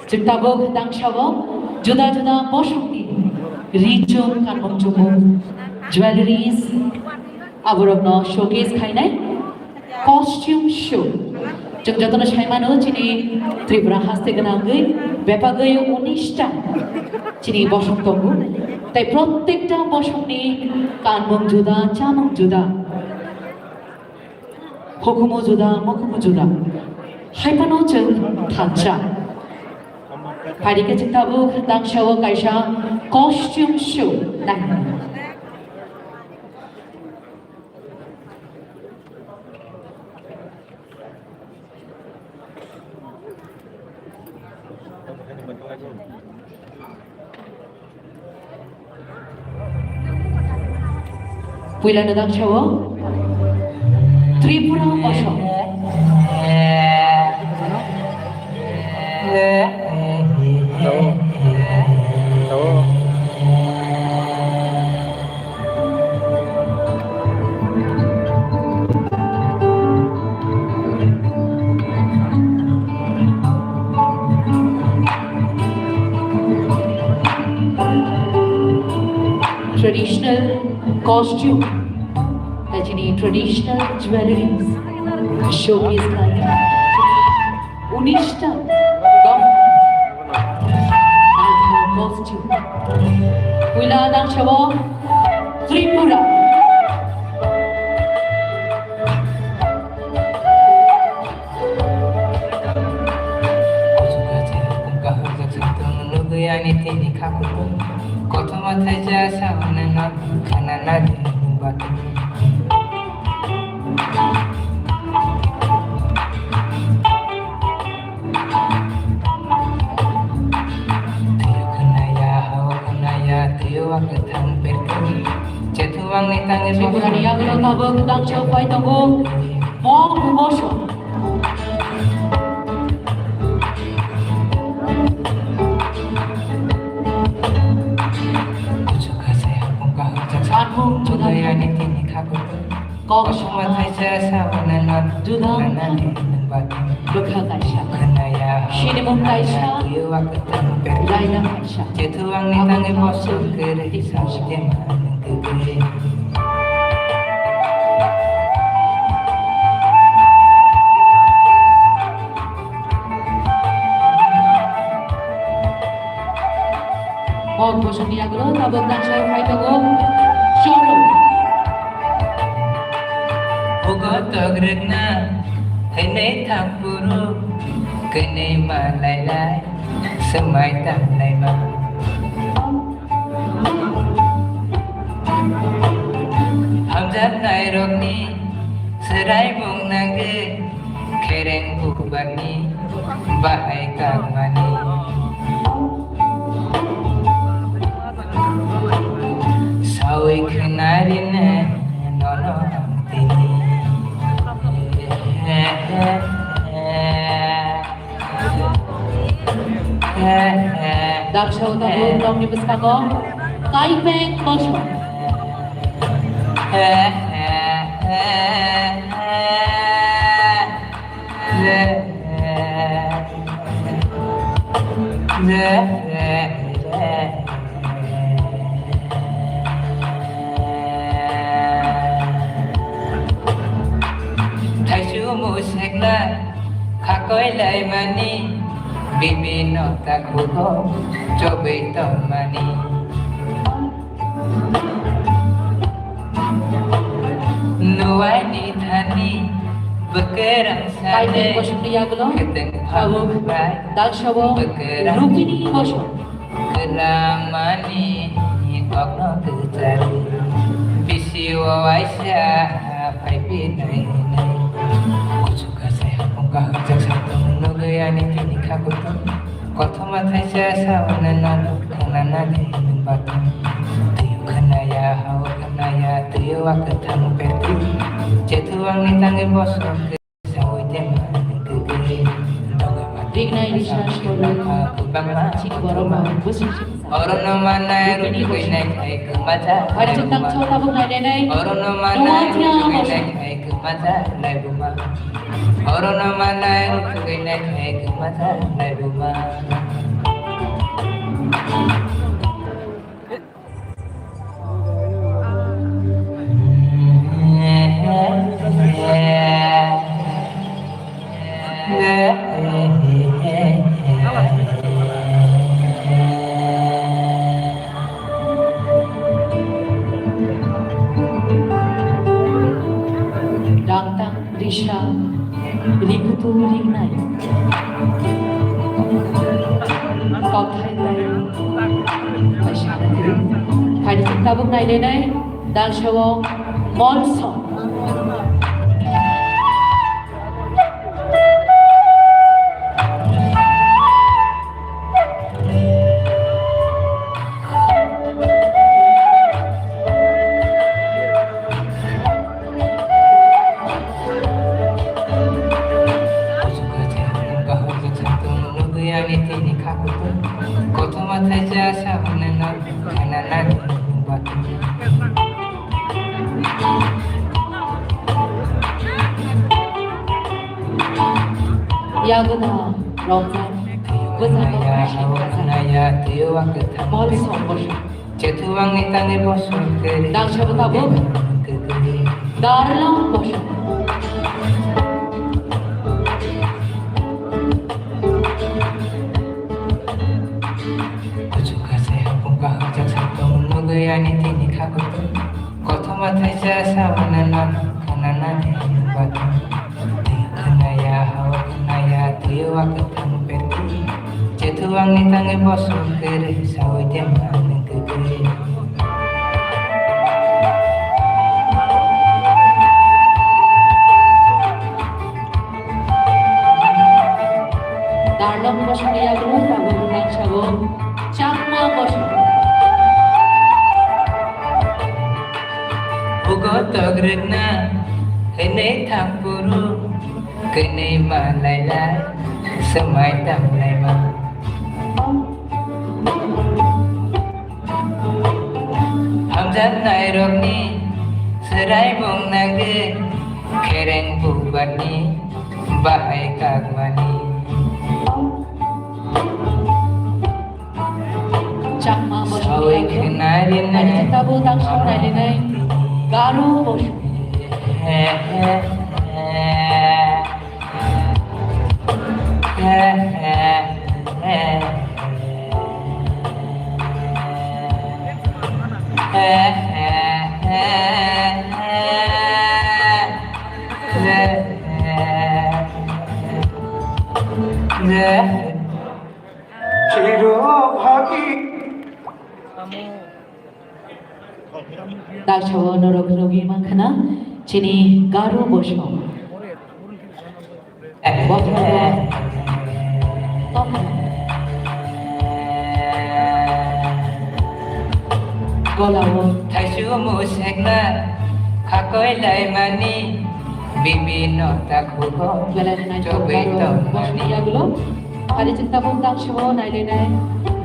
Chwng tabuk dangsao juda juda bosongni richum kanmung chumung, jewelleries, aborokno showcase khainai costume show. Chwng jotono saimano chini Tripura haste gwnangwi bepagwi unis ta chini bosong tongo. Tai prottekta bosongni kanmung juda, chamung juda. Hukumu juda, mukumu juda. Hai phano chwng thansa. Phaidi khe chwng tabuk dangsao kaisa costume show nainai. Puila no dangsao Tripura Mosong. Traditional costume, tei chini traditional jewelries showcase khlai. Unis ta gam costume. Puila nang chabo Tripura. Kuchuka chaya pungka hujak satung nugui ani tini khakutung. Kothoma thaisa saunai no khana nadi nung batung. Tuyu khwnaya, hao khwnaya, tuyu wa kwthang pertu. Chethu wangni tangwi Tripurani yagulo tabuk dangchao phai tongo. Mok bosong. Kuchu khasai hapung kaham chaksa. Anmung chudai ani tini khakutu. Kok songma thaisa sawana no duda nana ni nungbat. Bwkha kaisa. Khwnaya. Sinimung kaisa. Tuyu wa kwthang pertu. Laina kaisa. Chethu wangni tangwi bosong kwrwi sawi dema nung kwrwi. Kok bosongni yagulo tabuk dangsa phai tongo. Choro. Hugo togrikna hwnwi thangphuru kwnwi ma lailai swmai tanglaima. Hamjaknairokni swraimung nangwi khereng bubarni bahai kakmani. Sawi khwnarine nono ang tini. Daksa uta buk nokni bwskango kaipeng bosong. Thaisu musekna khakoi laimani, bibino takhugo chobwi tongmani. Nuwaini thani bwkhe rang sane. Kaiteng bosongni yagulo khwtwng tabuk phangbai daksabo bwkhe rang rukini bosong. Kwlangmani kokno kwchari, bisi o waisa phaipi nai nai. Kuchu kasai hapung kaham jak satung nugui ani tini khakutung. Kothoma thaisa sawana nang khana nadi batung. Tuyu khanaya hao khanaya tuyu wa kwthang perti. Chethu wangni tangwi bosong. Rignai risa solo chini borok ma busi. Orono manai rukui nai khai kwmacha. Hari chutang chota buk nai nai. Orono manai rukui nai khai kwmacha nai buma. Orono manai rukui nai khai kwmacha nai buma. Dangtang risa. Rikutu ringnai. Kauthai tai. Paisa da kiri. Phaidi tabuk nai lenai. Dalsao mol song. Kothoma thaisa sa hwnwi no khana nani bathum. Yaguna Rongchak. Bwskango Naya, kaisa naya, tuyo wa kwthang. Mol song bosong. Chethuangni tangwi bosong kwrwi. Dangsabo tabuk. Kwrwi. Darlong bosong. Kuchuk kasai hapung kaham jak satung nugwi ani tini khakutung. Kothoma thaisa sawana nono khwnanani batung. Twi khwnaya, hao khwnaya, twiyo wa kwthang bertwi. Chethuangni tangwi bosong kwrwi, sawi de manwi kwrwi. Darlong bosongni yago tabuk tangsago Chakma bosong. Hugo togrwkna hwnwi thang phuru, kwnwi ma lailai swmai tang laima. Hamjaknairokni swraimung nangwi khereng bubarni bahai kakmani. Chakma bosong. Sawi khe nai rinai. Ani tabuk tangsa nai rinai. Garo bosong. Daksao norok nugwi mankha na chini Garo bosong. Bothoro tongkha. Golao. Thaisu musekna khakoi laimani bibino takhugo. Belai khna chogwi tongmani. Yagulo. Ari chwng tabuk tang simo nailainai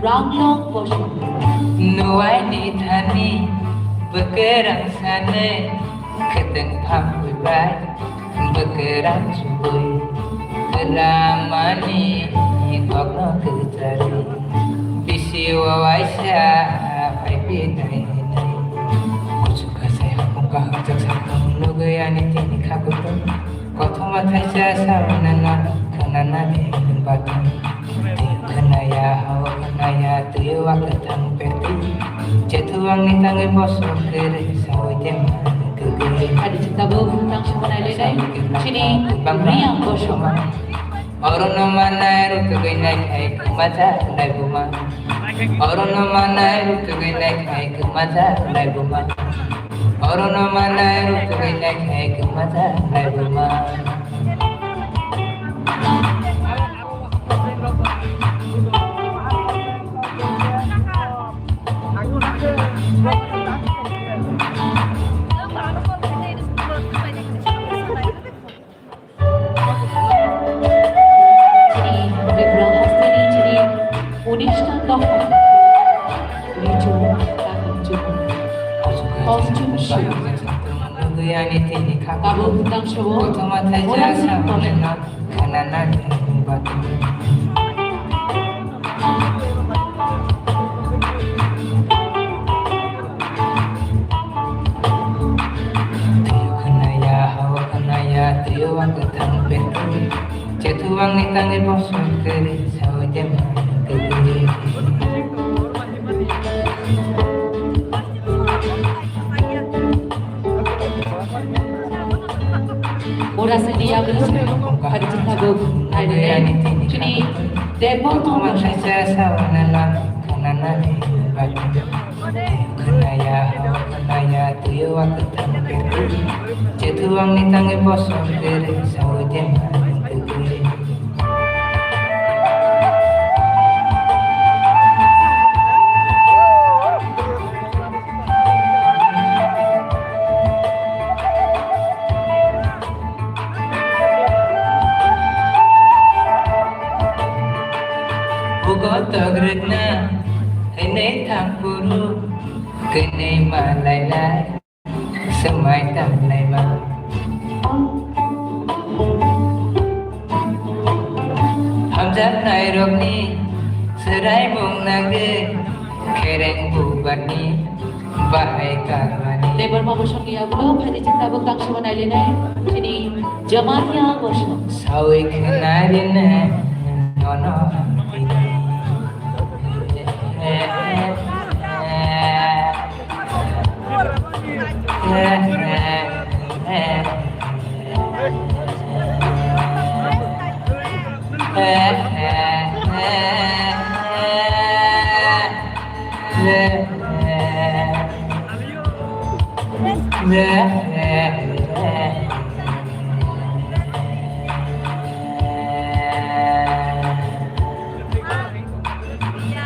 Ranglong bosong. Nuaini thani bwkhe rang sanwi khwtwng phang bai bwkhe rang chubui ramani kokno kwcharwi bisi o waisa phaipi nainai. Kuchuk kasai hapung kaham jak satung nugwi ani tini khakutung. Kothoma thaisa sawi nana khwnanani batung. Twi khwnaya, hao khwnaya, twiyo wa kwthang pertwi. Chethuangni tangwi bosong kwrwi sawi de manwi kwrwi. Adi tabuk tang simo nailainai chini Riyang bosong. Orono manai rutugwi naikhai kwmajak laibuma. Orono manai rutugwi naikhai kwmajak laibuma. Orono manai rutugwi naikhai kwmajak laibuma. Chini Tripura hasteni chini unis ta dopha. Richu Takamchu. Costume show. Tabuk tang show. Kothoma thaisa sawi nana khwnanani batung. Twiyo khwnaya, hao khwnaya, twiyo wa kwthang pertwi. Chethuangni tangwi bosong kwrwi, sawi de manwi kwrwi. Ora sini ya, hari kita go, hari ini, chini, Depot. Kothoma thaisa sawi nana khwnanani batung. Khwnaya, hao khwnaya, twiyo wa kwthang pertwi. Chethuangni tangwi bosong kwrwi, sawi de manwi kwrwi. Hugo togrwkna hwnwi thang phuru, kwnwi ma lailai swmai tang laima. Hamjaknairokni swraimung nangwi Kereng bubani bahai karmani. Debbarma bosongni yagulo phaidi chwng tabuk tang soba nailainai chini Jamatia bosong. Sawi khnarini nono.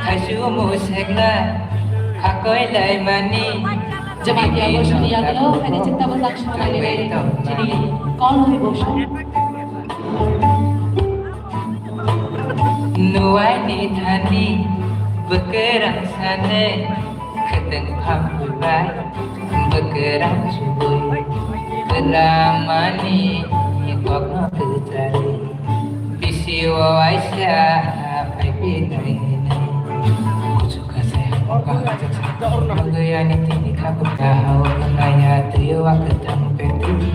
Khaisu musekna khakoi laimani. Jamatia bosongni yagulo phaidi chwng tabuk tang soba nailainai chini Koloi bosong. Nuaini thani bwkirang sane khwtwng phamwi bai bwkirang chubui kwlamani kokno kwchari bisi o waisa phaipi nai hinwi. Kuchuk kasai hamung kaham jaksa bagwi ani tini kha kwkha hao khnaya twiyo wa kwthang peti.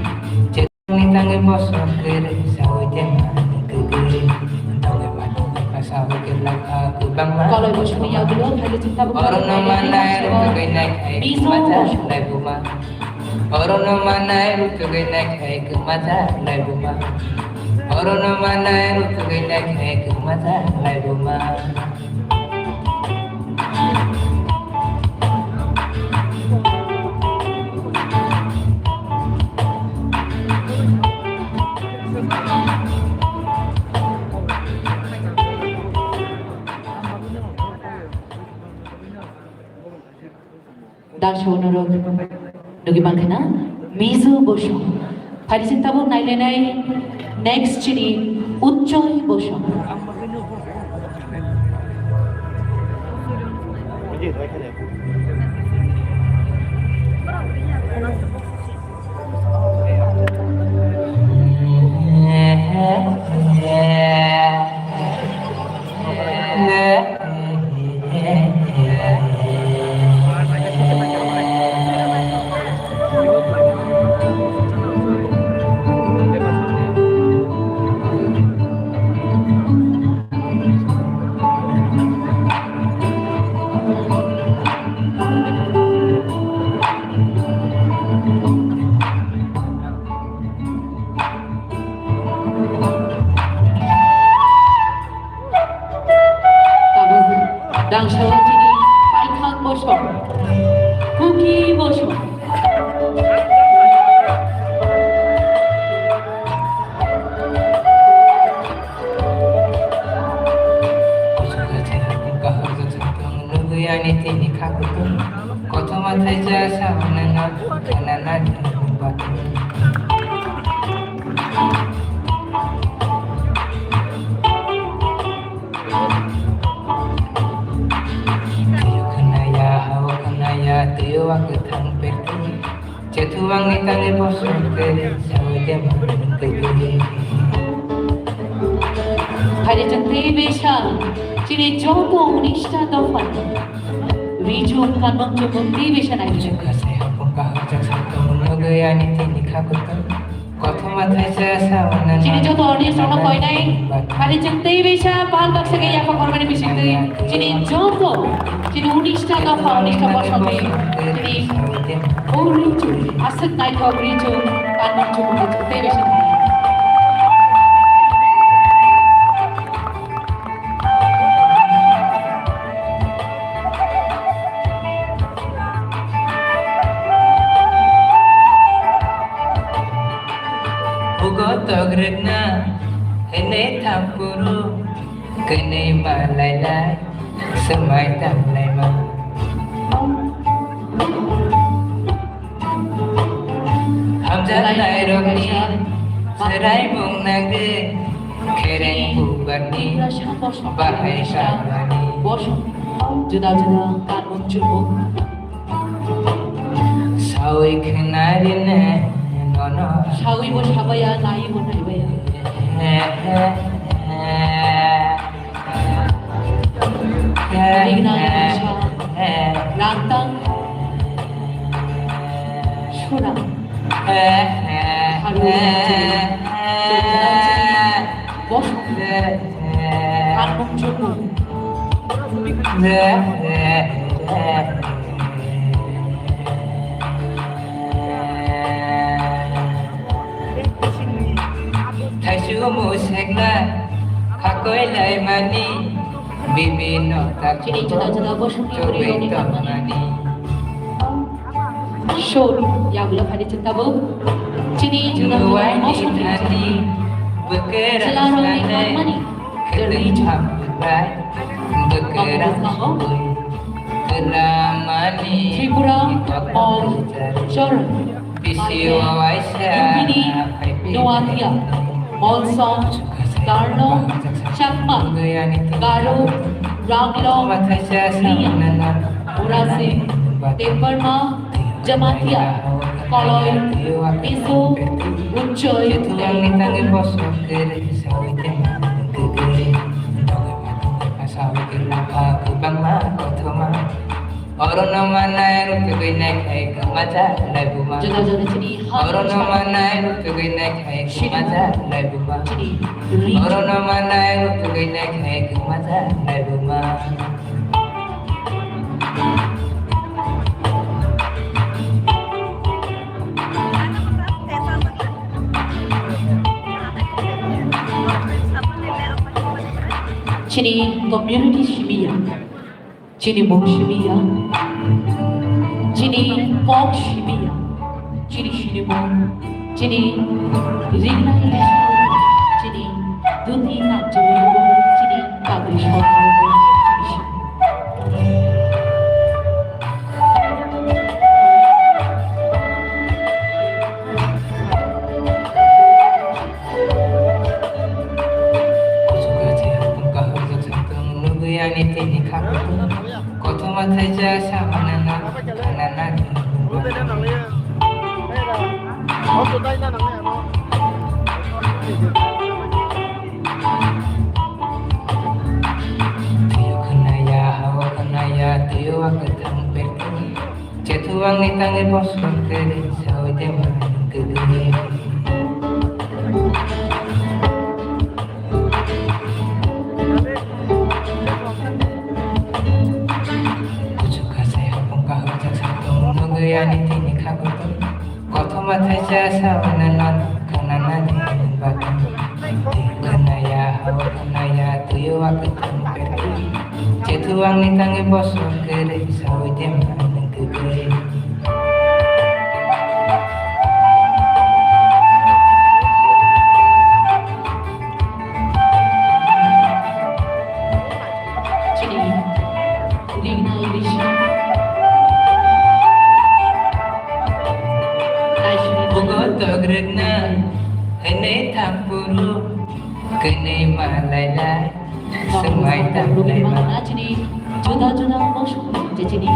Ni tangwi bosor kwrwi sawi tei mani kwrwi. Tangwi mani kwrwi sawi kwrwi langkha kwbangma. Koloi bosongni yagulo phaidi chwng tabuk orono manai rutugwi nai khai Mizo kwmacha bosong. Laibuma. Orono manai rutugwi nai khai kwmacha laibuma. Orono manai rutugwi nai khai kwmacha laibuma. Dangsa unorok nugwi mankha na Mizu Bosong. Phari chwng tabuk nailainai next chini Utchoi Bosong. Tabuk dangsa o chini Paithak Bosong, Kuki Bosong. Nugwi ani tini kha kutung, kothoma thaisa sa hwnwi no khwnana di hwnba. Twiyo khwnaya, hao khwnaya, twiyo wa kwthang pertwi. Chethu ang ni tangwi bosong tei sawi de mangtwi. Hari chwng tei besa chini joto unista dopha. Rijum kanmung chumung tei besa nai. Chukha sai hapung kaham chak sai tong nugwi ani tini kha kutung. Kothoma thaisa sa hwnwi no. Chini joto audience rokno koinai. Hari chwng tei besa pal baksa khe yapha kormani bisingtwi. Chini joto. Chini unista dopha, unista bosong ni, chini o Richu, aswk naithok Richu, kanmung chumung Richu, tei besi. Hugo togrikna, hwnwi thangkuru. Kwnwi ma lailai, swmai tam laima. Hamjaknairokni swraimung nangdi, khereng bubarni bahai samani. Juda juda kanmung chumung. Sawi khwnari ne nono. Sawi bo sabaya, nai bo naibaya. Rigna rigna sa. Rangtang, Sura, Haruna, Jogdalchari, Bosong, Hanmung Chukung. Thaisu musekna hakoi laimani, bibino Chini juda juda bosongni bwrwirokni tongmani. Sur yagulo phani chwng tabuk. Chini juda juda bosongni chwla rokni tongmani. The region. Tripura Mol Chor. Lumbini, Noakhia, Monsong, Karno, Chakma, Garo, Ranglo, Miya, Murasing, Debbarma, Jamatia, Koloi, Mizo, Uchoi, Oro no manai rutugwi nai khai kwmacha laibuma. Juda juda chini ha Oro no manai rutugwi nai khai kwmacha laibuma. Chini ri. Oro no manai rutugwi nai khai kwmacha laibuma. Chini community simiya. Chini mung simi ya, chini kok simi ya, chini sinimung, chini ringnai, chini duti nangchukmung, chini pagri sokmung, chini simi. Kuchuka je hapung kaham jak satung nugui ani tini khakutung. Kothoma thaisa samanana khanana. Tuyo khanaya, hawa khanaya, tuyo akathang pertung. Chethuang ni tangwi bosor kere sawi de ma kegele. Kuchu kasai hapung kaham jak satung nugui ani tini khakutung. Kothoma thaisa sawi nanan khananani batung. Khanaya, hawa khanaya, tuyo akathang pertung. Chethuang ni tangwi bosor kere sawi de ma kegele. Chini ringnai risi. Bugo togrwkna hwnwi thampuru kwnwi malailai. Swmai tanglaima. Chini juda juda mosong je chini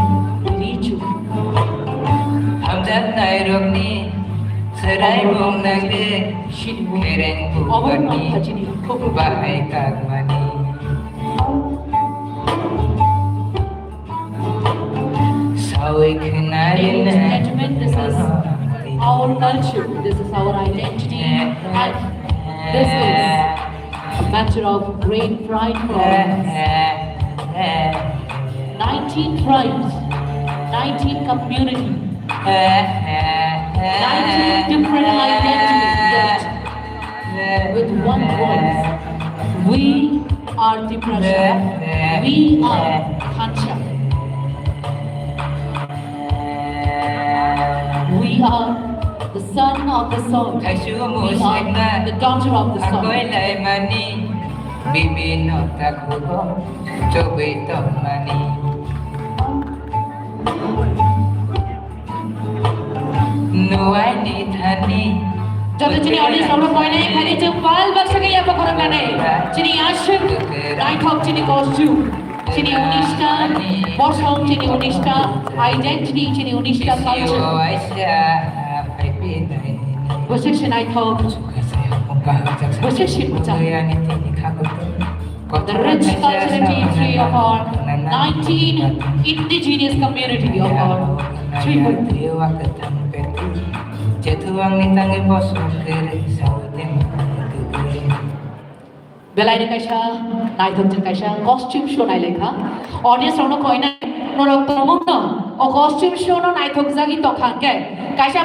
richu. Hamjaknairokni chwraimung nangde, khereng bukarni bahai kakmani. Sawi khnai. Ladies and gentlemen, this is our culture, this is our identity, and this is a matter of great pride for us. Nineteen tribes, nineteen community, nineteen different identities, yet with one voice. We are Tiprasa. We are Khansa. We are the son of the soil. We are the daughter of the soil. Bibino takhugo chobwi tongmani. Nuaini thani. Joto chini audience rok no koinai khaini chwng pal baksa khe yapha khorang nanai. Chini aswk naithok chini costume. Chini unista bosong, chini unista identity, chini unista culture. Bwswk se naithok. Bwswk se mwchang. The rich culture and history of our nineteen indigenous community of our Tripura. Belai ni kaisa naithok jwng kaisa costume show nai lai kha. Audience rok no koi nai, norok tongmung no o costume show no naithok jagwi tong kha hwnkhe kaisa